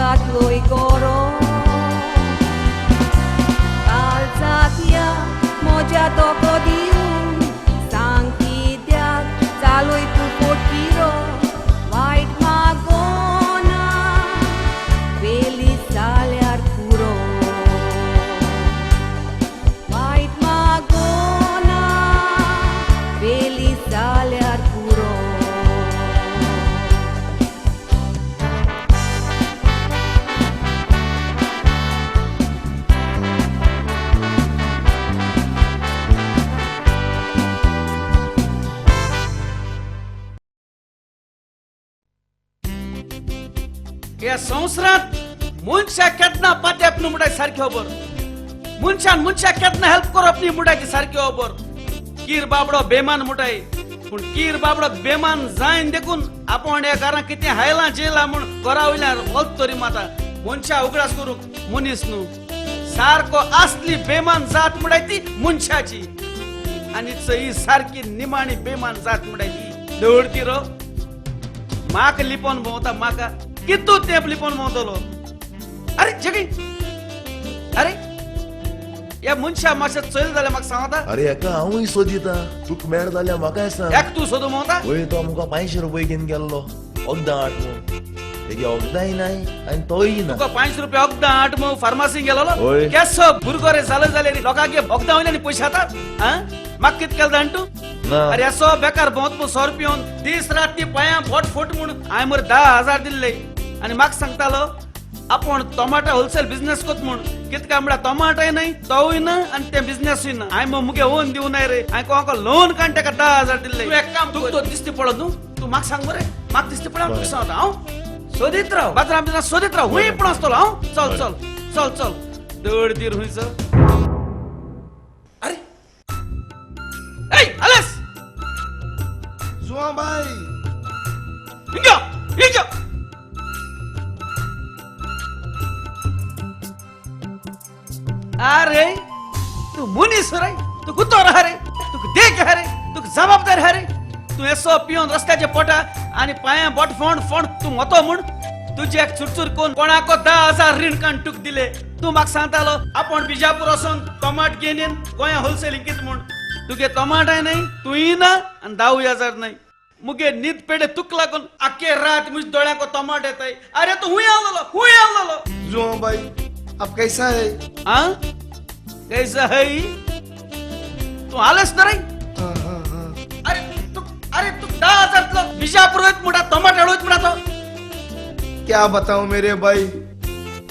घातलोय गोरो कालचाक म्हज्या धोको दिवन सांग कित्याक चालोय तूं फोटकिरो वायट मागोना वेली जाल्यार पुरो वायट मागोना वेली जाल्यार पुरो. ह्या संवसारांत मनशाक केन्ना पात्याप न्हू म्हणटाय सारकी खबर मनशान मनशाक केन्ना हेल्प करप न्ही म्हणटाय ती सारकी खबर. कीर बाबडो बेमान म्हणटाय पूण कीर बाबडो बेमान जायन देखून आपूण ह्या घरां कितें हायलां जेलां म्हूण घरा वयल्यान वत तरी माता मनशा उगडास करूंक मनीस न्हू सारको असली बेमान जात म्हणटाय ती मनशाची आनी ही सारकी निमाणी बेमान जात म्हणटाय ती दवरती रो म्हाका लिपोवन भोंवता म्हाका कितू तेंप लिपोवन भोंवतलो. अरे जगी अरे ह्या मनशा मातशें चल जाल्यार म्हाका सांगता. अरे हेका हांवूय सोदिता तुका मेळ जाल्यार म्हाकाय सांग. एक तूं सोदू भोंवता? वय तो आमकां 500 रुपये घेवन गेल्लो वखदां हाड म्हूण तेगे वखदांय नाय आनी तोय ना. तुका 500 रुपया वखदां हाड म्हूण फार्मासीन गेलोलो केसो भुरगो रे जालो जाल्यार लोकांक वखदां वयल्यान पयशे जातात. म्हाका कितें केलें जाण तूं? अरे असो बेकार भोंवत म्हूण 100 रुपया दीस रात ती पांयां फोट फोट म्हूण हांवें मरे 10,000 दिल्ले आनी म्हाका सांगतालो आपूण टोमाटो होलसेल बिजनेस कोत म्हूण कितें काय म्हळ्यार टोमाटोय न्हय तोवूय ना आनी तें बिजनेसूय ना. हांवें मुगे ओन दिवं नाय रे हांवें कोणाक लोन काडून ताका 10,000 दिल्ले. तूं एक काम तुका तो दिसती पडत न्हू तूं म्हाका सांग मरे म्हाका दिसती पडत तुका सांगता हांव सोदीत राव बाजारां सोदीत राव हुंय पण आसतलो हांव. चल चल चल चल दड दीर हुंयचो. अरे ए आलेस जुआ भाई हिंगा हिंगा अरे तू मनीस रे, तू तूं गुतोर आहा रे, तुका देख आहा रे, तुका जबाबदार आहा रे. तूं येसो पिवन रस्त्याच्या पोटा आनी पांयां बोट फोंड फोंड तूं वतो म्हूण तुजे एक चुरचूर कोण कोणाको 10,000 रीण काण तुका दिले. तूं म्हाका सांगतालो आपूण बिजापूर वचोन टोमाट घेवन येवन गोंया होलसेल विकीत म्हूण. तुगे टोमाटाय न्हय, तूंय ना आनी 10,000 न्हय. मुगे न्हीद पेडे तुका लागून आख्खे रात मुज दोळ्यांको टोमाट येताय. अरे तूं हुंय आसलेलो, हुंय आसलेलो. जुआ भाई अब कैसा है? हाँ कैसा है? तू आलेस ना रे? अरे तू, अरे तू 10,000 बिजापूर वयत म्हणटा, टोमाट हाडून म्हणटा तो. क्या बताऊं मेरे भाई,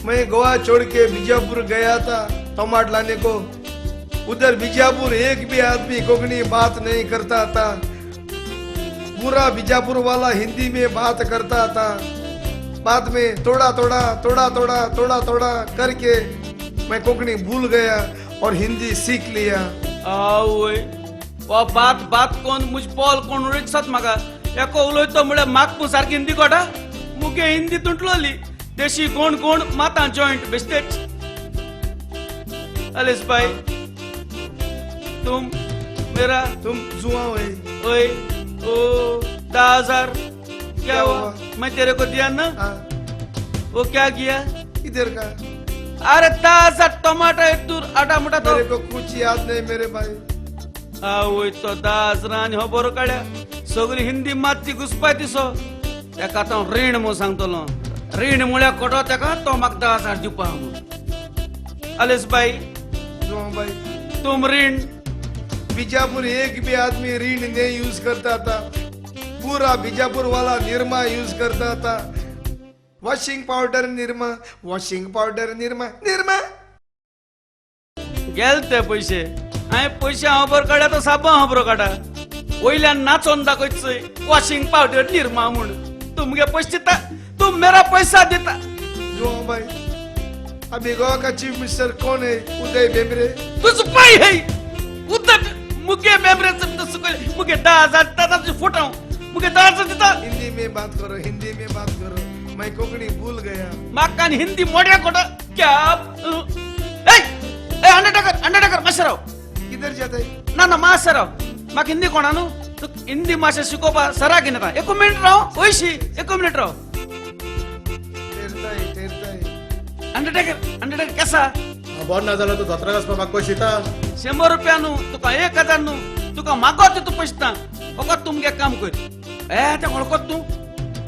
मैं गोवा छोड़ के बीजापुर गया था टमाट लाने को. उधर बीजापुर एक भी आदमी कोंकणी बात नहीं करता था. पूरा बीजापुर वाला हिंदी में बात करता था. बाद में थोड़ा थोड़ा थोड़ा थोड़ा थोड़ा थोड़ा करके मैं कोंकणी भूल गया और हिंदी सीख लिया. आवय, वो बात बात कोण मुज पोल कोण उलयत म्हाका एको उलयतो म्हळ्यार म्हाका पूण सारकी हिंदी कोटा. मुगे हिंदी तुटलोली देशी कोण कोण माता जॉइंट बेस्टेच. अलेस भाई तुम मेरा तुम जुआ ओए ओ 10,000 क्या हुआ? मैं तेरे को दिया ना, वो क्या किया इधर का? अरे 10,000 टमाटर दूर आटा मोटा तो मेरे को कुछ याद नहीं मेरे भाई. आवय तो 10,000 आनी हो बरो काड्या सगळी हिंदी मातशी घुसपाय दिसो. तेका तो रीण म्हूण सांगतलो, रीण म्हळ्यार कोटो तेका तो म्हाका 10,000 दिवपा म्हूण. अलेस भाई भाई तुम रीण. बीजापुर एक भी आदमी ऋण नहीं यूज करता था. पूरा बीजापुर वाला निरमा यूज करता था. Washing powder Nirma, washing powder Nirma, Nirma. गेल ते पैसे. हांवें पयशे हांव बरो काडल्या तो साबण हांव बरो काडा. वयल्यान नाचोन दाखयत वॉशिंग पावडर निरमा म्हूण. तूं मुगे पैसे दिता, तूं मेरा पैसा दिता. जो भाई अभी गोवा का चीफ मिनिस्टर कौन है? उदय बेमरे. तुझ पाय है उदय मुगे बेमरे मुगे 10,000 दिता तुझे फोटो मुगे 10,000 दिता. हिंदी में बात करो, हिंदी में बात करो, मैं कोंकणी भूल गया. म्हाका हिंदी मोड्या कोटा क्या? ए ए अंडरटेकर, अंडरटेकर मातशें राव. किधर जाता है? ना ना मातशें राव, म्हाका हिंदी कोणा न्हू. तूं हिंदी मातशें शिकोवपा सराक घेवन येता. 1 मिनट राव, वयशी 1 मिनट राव. ठेरता है, ठेरता है. अंडरटेकर, अंडरटेकर कैसा? बरो ना जाल्यार तूं जात्रा वचपा म्हाका पयशे दिता? 100 रुपया न्हू तुका, 1,000 न्हू तुका, मागो तितू पयशे दिता. फकत तूं मुगे काम कर. ए तें वळखत तूं?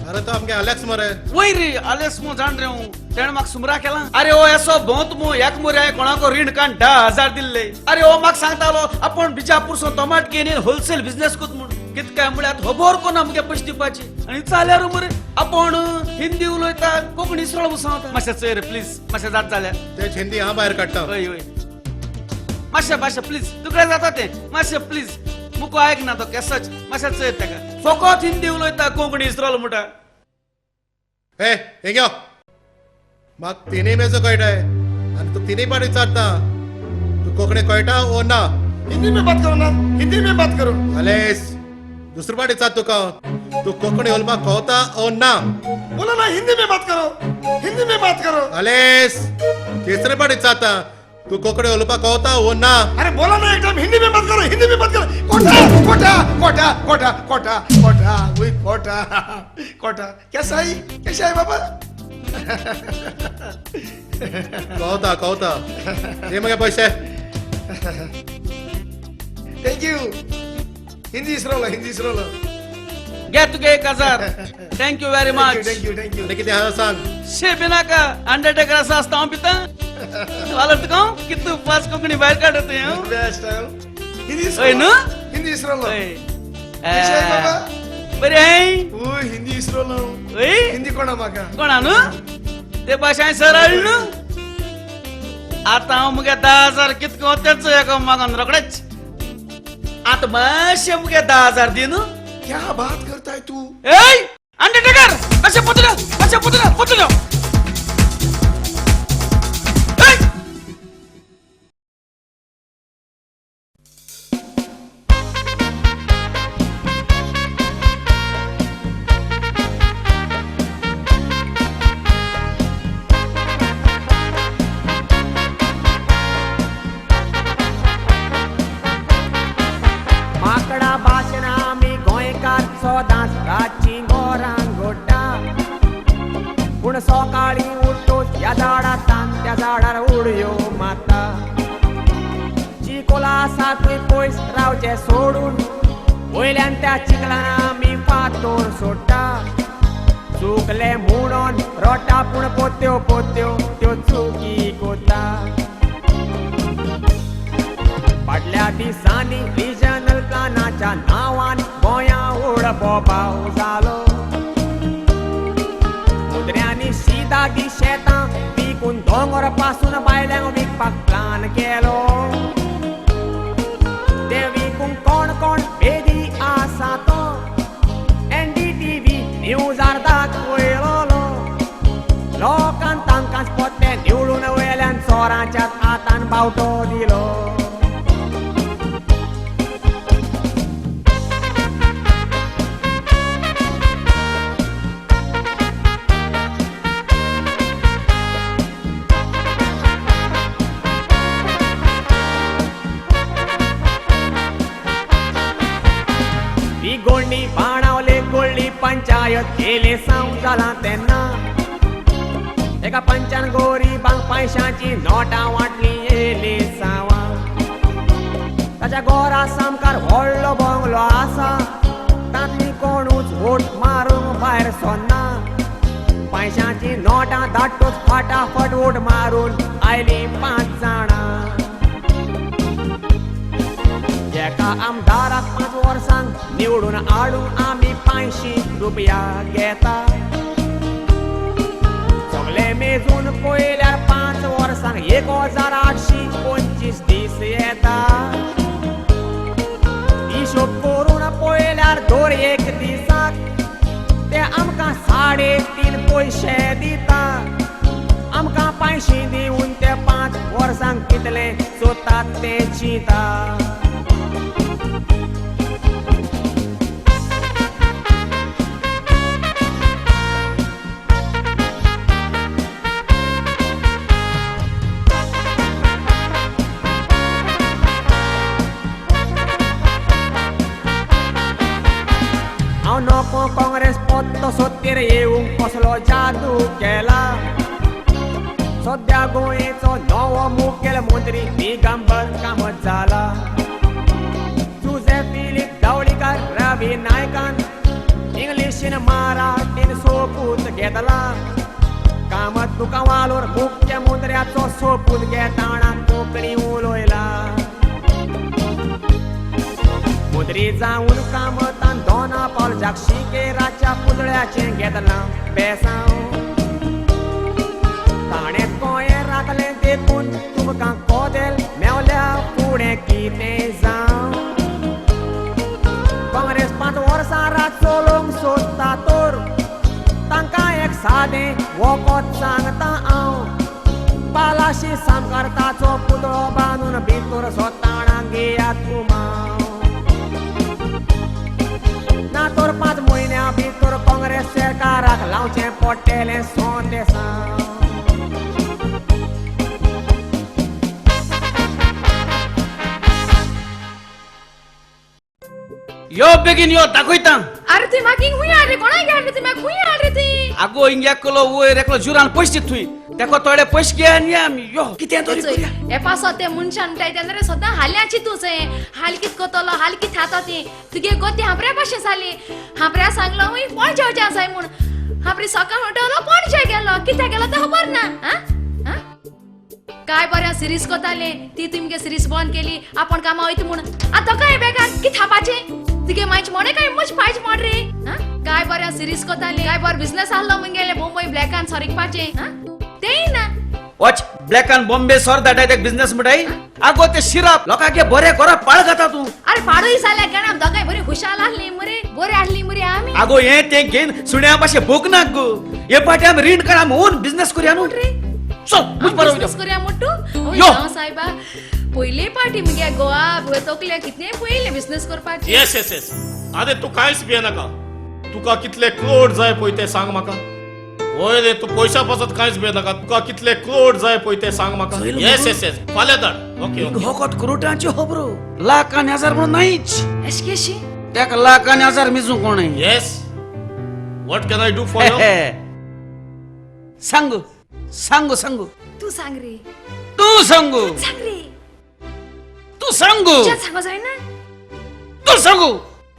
अरे तो आमगे आलेक्स मरे. वय रे आलेक्स मु जाण रे हांव, तेणें म्हाका सुमरा केला. अरे ओ येसो भोंवत मु एक मुरे हांवें कोणाको रीण काण 10,000 दिल्ले. अरे ओ म्हाका सांगतालो आपूण बिजापूरसून टोमाट घेवन होलसेल बिजनेस कोत म्हूण. कितें काय म्हळ्यार खबर कोना मुगे पयशे दिवपाची. आनी चाल्यार मरे आपूण हिंदी उलयता कोंकणी सरळ म्हूण सांगता. मातशें चोय रे प्लीज, मातशें जात जाल्यार तेच हिंदी हांव भायर काडटा. हय हय मातशें मातशें प्लीज, तुका जाता तें मातशें प्लीज. मुको आयक ना तो केसच, मातशें चोय तेका. फकत हिंदी उलयता कोंकणी इसरोल म्हणटा. ए हें घेव, म्हाका तिनूय मेजो कळटाय आनी तूं तिनूय पाटी विचारता तूं कोंकणी कळटा ओ ना? हिंदी में बात करो ना, हिंदी में बात करो. अलेस दुसरे पाटी विचार तुका, तूं कोंकणी उलोवपाक कळटा ओ ना? बोलो ना, हिंदी में बात करो, हिंदी में बात करो. अलेस तिसरे पाटी विचारता तू कोंकणी उलोवपाक कळटा ओ ना? अरे बोला ना एकदम, हिंदी में बात करो, हिंदी में बात करो. कोटा कोटा कोटा कोटा कोटा कोटा वही कोटा कोटा. कैसा है, कैसा है बाबा? कळटा कळटा. दे मगे पैसे. Thank you. Hindi इसरोला, हिंदी इसरोला. घे तुगे 1,000. Thank you very much. Thank you, thank you. कितें आसा सांग. शे बिनाका अंडरटेकर आसा आसता हांव पिता. वालत का कितू पास कोंकणी भायर काडत हांव. बेस्ट. हिंदी हय न्हू? हिंदी इसरोला. हय. कैसा है बाबा? बरें हाय. ओय हिंदी इसरोला. हय हिंदी कोणा म्हाका? कोणा न्हू? ते भाशा सरळ न्हू. आतां हांव मुगे 10,000 कितको तेच एका मागून रोखडेच. आतां मातशें मुगे 10,000 दी न्हू. क्या बात करता है तू? ए अंडरटेकर मातशें पोतलो, मातशें पोतलो, पोतलो. झाडार उडयो मारता. चिकोला आसा थंय पयस रावचें सोडून वयल्यान त्या चिखलान आमी फातोर सोडटा. चुकले म्हणून रोटा पूण पोत्यो पोत्यो त्यो चुकी कोता. फाटल्या दिसांनी रिजनल प्लानाच्या नांवान गोंया उडपो पाव जालो. मुद्र्यांनी शिताची शेतां विकून दोंगर पासून बायल्यांक विकपाक प्लान केलो. ते विकूंक कोण कोण बेदी आसा तो एनडीटीव्ही न्यूजार दाखयलोलो. लोकान तांकांच पोत्ते निवडून वयल्यान चोरांच्या हातान बावटो दिलो. गोंडी बाणावले गोळ्ळी पंचायत केले साव जालां तेन्ना एका पंचान गोरिबांक पयशांची नोटां वांटली येयली सावां. ताच्या घरा सामकार व्हडलो बंगलो आसा, तांतली कोणूच वोट मारूंक भायर सरना. पयशांची नोटां धाडटूच फाटाफट वोट मारून आयलीं 5 जाणां. एका आमदाराक 5 वर्सांक निवडून हाडूंक आमी 500 रुपया घेता. सगळे मेजून पळयल्यार 5 वर्सांक 1825 दीस येता. हिशोब करून पळयल्यार दर एक दिसाक ते आमकां 3.5 पयशे दिता. आमकां 500 दिवन ते 5 वर्सांक कितले सोदतात ते चिंता. हांव नको काँग्रेस पोत्तो सत्तेर येवंक कसलो जादू केला. सद्या गोंयचो नवो मुखेलमंत्री दिगंबर कामत जाला. जुझे फिलीप दावळीकार रवी नायकान इंग्लिशीन मराठीन सोपूत घेतला. कामत तुका वालोर मुख्यमंत्र्याचो सोपूत घेताना कोंकणी उलयला. मुद्री जावन कामतान दोना पावलजाक शिकेराच्या पुतळ्याचें घेतलां बेसांव. ताणें गोंयें राखलें देखून तुमकां कोदेल मेवल्या फुडें कितें जावं. काँग्रेस 5 वर्सां रात चलोवंक सोदता तर तांकां एक सादें वखद सांगता हांव. पालाशी सामकार ताचो पुतळो बांदून भितर सोताणां घेयात गुमाव. ना तर 5 म्हयन्या भितर काँग्रेस सरकाराक लावचें पडटलें सोंदेसांव. यो बेगीन यो दाखयता. अरे तुवें म्हाका हिंग खूंय हाडले? कोणाक हाडले तुवें म्हाका? खूंय हाडले तुवें? आगो हिंग एकलो वयर एकलो जुरान पयशे दिता थंय तेका थोडे पयशे घे आनी आमी यो कितें तरी करुया. हे पासत ते मनशान म्हणटाय तेन्ना रे सदां हाल्याची तूं चोय हाल कित कोतलो हाल कित खाता ती तुगे गोती हांबऱ्या भाशेन जाली. हांबऱ्या सांगलो वय पणजे वचें आसाय म्हूण. हांबरी सकाळ उठलो पणजे गेलो कित्याक गेलो तें खबर ना. आं काय बरें सिरीज कोताले ती तुमगे सिरीज बंद केली आपण कामां वयता म्हूण. आतां काय बेगान कित खापाचें तुगे मायचे मोडे काय मुज पायचे मोड रे. काय बरें सिरीज कोताले काय बरो बिजनेस आहलो मुगेले मुंबय ब्लॅकान सरिकपाचें तेय ना. वच ब्लॅकान बॉम्बे सर धाडाय ते बिजनेस म्हणटाय. आगो ते शिरप लोकांक बरें करा पाळ खाता तूं. अरे पाडूय जाल्यार गेणा दोगांय बरी खुशाल आहली मुरे बरी आहली मुरे आमी. आगो हें तें घेवन सुण्या भाशेन भोग ना गो. हे पाटी आमी रीण काड आमी ओन बिजनेस करुया न्हू. चल मुज बरो बिजनेस करुया म्हणटू. हय सायबा पयले पाटी मुगे गोवा तकले कितले पयले बिजनेस करपाचे. येस येस येस. आरे तूं कांयच भियेनाका. तुका कितले क्रोड जाय पळय ते सांग म्हाका. वय रे तूं पयशा पासत कांयच भियेनाका. तुका कितले क्रोड जाय पळय ते सांग म्हाका. येस येस येस फाल्यां धाड. Okay okay. होकत क्रोटांच्यो खबरो लाख आनी हजार म्हणून नाहीच. अशें केशी तेका लाख आनी हजार मेजूंक कोणय. Yes what can I do for you? सांगू सांगू सांगू. तूं सांग रे. तूं सांगू. सांग रे. तूं सांगू. तुज्यान सांगो जायना. तूं सांगू.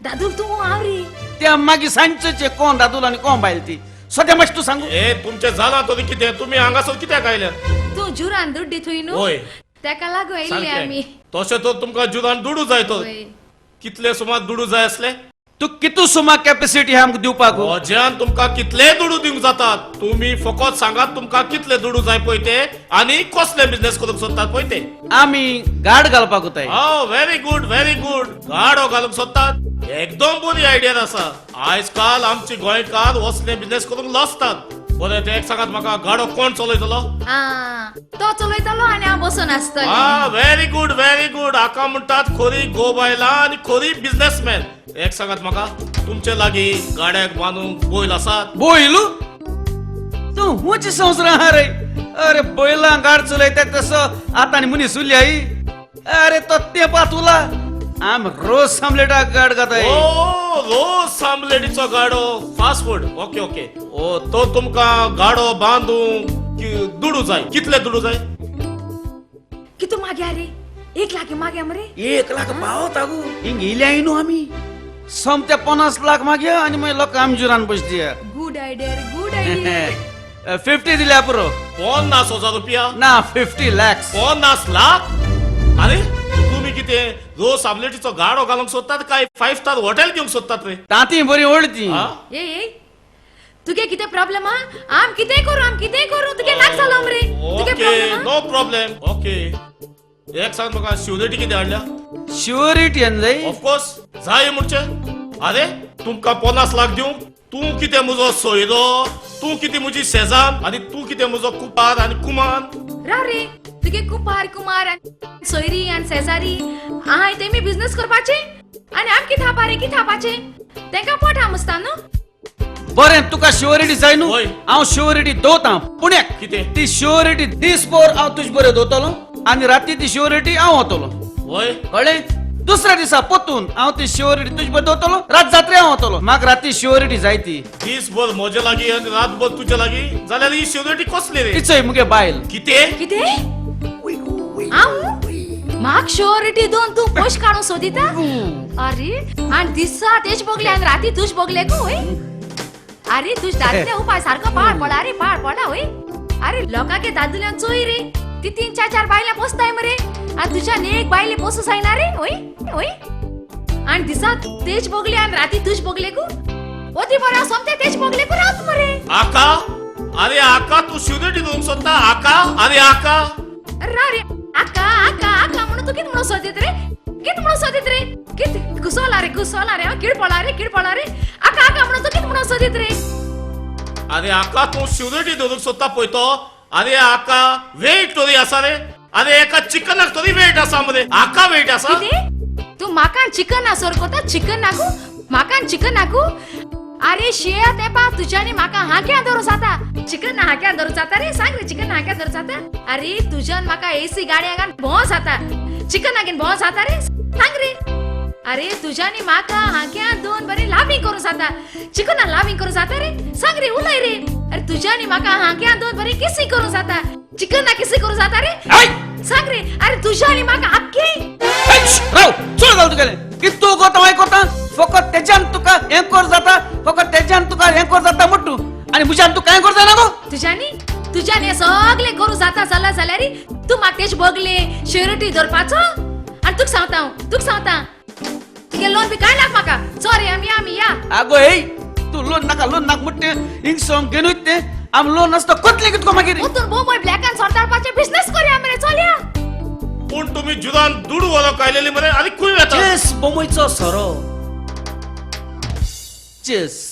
दादूल तूं हांव रे. त्या मागीर सांगचें कोण दादूल आनी कोण बायल ती. सद्या मातशें तूं सांगू. ए तुमचें जालां तरी कितें, तुमी हांगासर कित्याक आयल्या? तूं जुरान दुड्डी थंय न्हू, तेका लागू आयिल्ले आमी. तशें तर तुमकां जुरान दुडू जाय तर. कितले सुमार दुडू जाय आसले? तूं कितू सुमार कॅपेसिटी आमकां दिवपाक? म्हज्यान तुमकां कितले दुडू दिवंक जातात, तुमी फकत सांगात तुमकां कितले दुडू जाय पळय ते आनी कसले बिजनेस करूंक सोदतात पळय ते. आमी गाड घालपाक वताय. व्हेरी गुड व्हेरी गुड, गाडो घालूंक सोदतात, एकदम बरी आयडिया आसा. आयज काल आमची गोंयकार असले बिजनेस करूंक लजतात. बरें ते एक सांगात म्हाका, गाडो कोण चलयतलो? तो चलयतलो आनी हांव बसून आसतलें. व्हेरी गुड व्हेरी गुड, हाका म्हणटात खोरी गो बायलां आनी खोरी बिजनेसमॅन. एक सांगात म्हाका, तुमचे लागीं गाड्याक बांदूंक बैल आसात? बैल? तूं हुंच संवसार आहा रे. अरे बैलां गाड चलयतात तसो आतां आनी मनीस उरल्याय. अरे तो तेंपात उरला. आम रोज आमलेटाक गाड घाताय. ओ रोज आमलेटीचो गाडो, फास्ट फूड. Okay okay. ओ तो तुमकां गाडो बांदूंक दुडू जाय. कितले दुडू जाय? कितू माग्या रे? 1 लाख माग्या मरे. 1 लाख पावता गो, हिंग इल्याय न्हू आमी. सोमते 50 लाख माग्या आनी मागीर लोक आमजुरान पयशे दिया. गुड आयडिया रे, गुड आयडिया. 50 दिल्या पुरो. 50,000 रुपया? ना, 50 lakhs. 50 lakh? अरे तुमी कितें रोज आमलेटीचो गाडो घालूंक सोदतात काय 5 स्टार हॉटेल घेवंक सोदतात रे? तांती बरी व्हड ती. ए तुगे कितें प्रॉब्लेम हा? आम कितें करूं, आम कितें करूं, तुगे नाक जालो मरे. Okay no problem. ओके एक सांग म्हाका, श्युरिटी कितें हाडल्या? श्युरिटी आणलय? ऑफकोर्स जाय म्हणचे. अरे तुमकां 50 लाख दिवंक तूं कितें म्हजो सोयरो, तूं कितें म्हजी शेजान आनी तूं कितें म्हजो कुपार आनी कुमान? राव रे, तुगे कुपार कुमार आनी सोयरी आनी शेजारी आहाय तेमी बिजनेस करपाचे आनी आम कितें हापा रे, कितें हापाचे? तेंकां पोट हा मुसता न्हू. बरें तुका श्युरिटी जाय न्हू, हांव श्युरिटी दवरता पुण्याक. कितें? ती श्युरिटी दीसभर हांव तुजे बरें दवरतलो आनी राती ती श्युरिटी हांव वतलो. वय कळ्ळें? दुसऱ्या दिसा पोतून हांव ती श्युरिटी तुजे बरें दवरतलो, रात जात्रे हांव वतलो. म्हाका राती श्युरिटी जाय ती. दीसभर म्हजे लागीं आनी रातभर तुजे लागीं जाल्यार ही श्युरिटी कसली रे? तिचय मुगे बायल. कितें? कितें? हांव म्हाका श्युरिटी दोन तूं पयशे काडूंक सोदिता? अरे आनी दिसा तेज बगले आनी राती तुज बगले गो. अरे तुज दादल्या उपाय सारको पाड पडला रे, पाड पडला. वय अरे लोकांके दादल्यान चोय रे, ती 3 4 4 बायलां पोसताय मरे आनी तुज्यान एक बायले पोसूं जायना रे. वय वय आनी दिसा तेज बगले आनी राती तुज बगले गो. ओती बरें सोमते तेज बगले गो रात मरे. आका अरे आका तूं श्युरिटी दिवंक सोदता? आका अरे आका रा रे आका आका आका म्हणून तूं कितें म्हणून सोदीत रे? कितें म्हणून सोदीत रे? कितें घुसोला रे, घुसोला रे, हांव कीड पडला रे, कीड पडला रे. आका आका म्हणून तूं कितें म्हणून सोदीत रे? अरे आका तूं श्युरिटी धरूंक सोदता पळय तो. अरे आका वेट तरी आसा रे. अरे एका चिकनाक तरी वेट आसा मरे, आका वेट आसा. कितें तूं म्हाका चिकन आसोर कोता? चिकन नागू म्हाका, चिकन नागू. अरे शिया तेपा तुज्यानी म्हाका हाक्या धरूं जाता. चिकन हाक्या धरूं जाता रे? सांग रे, चिकन हाक्या धरूं जाता? अरे तुज्यान म्हाका एसी गाडयांक भोंव जाता, चिकन हागेन भोंव जाता रे? सांग रे. अरे तुज्यानी म्हाका हाक्या दोन बरी लाविंग करूं जाता, चिकनान लाविंग करूं जाता रे? सांग रे, उलय रे. अरे तुज्यानी म्हाका हाक्या दोन बरी किसी करूं जाता, चिकन ना किसी करूं जाता रे? सांग रे. अरे तुज्यानी म्हाका आख्खे राव चड घाल तुगेलें. कितू कोता हांव कोता, फकत तेज्यान तुका हें कर जाता, फकत तेज्यान तुका हें कर जाता म्हण तूं आनी म्हज्यान तूं कांय कर जायना गो. तुज्यानी तुज्यान हें सगळें करूं जाता जाल्या जाल्यार तूं म्हाका तेज बगले श्युरिटी धरपाचो? आनी तुका सांगता हांव, तुका सांगता तुगे लोन बी कांय नाका म्हाका. सॉरी आमी आमी या. आगो हे तूं लोन नाका लोन नाका म्हणटा तें हिंग घेनूच तें आम लोन आसता कोतलें कितें तुका मागीर? तूं बोंबय ब्लॅकान सरताळपाचें बिजनेस करया मरे, चलया. पूण तुमी जुरान दुडू व्हरोंक आयलेली मरे आनी खंय वता? चेस बोंबयचो सोरो. चेस.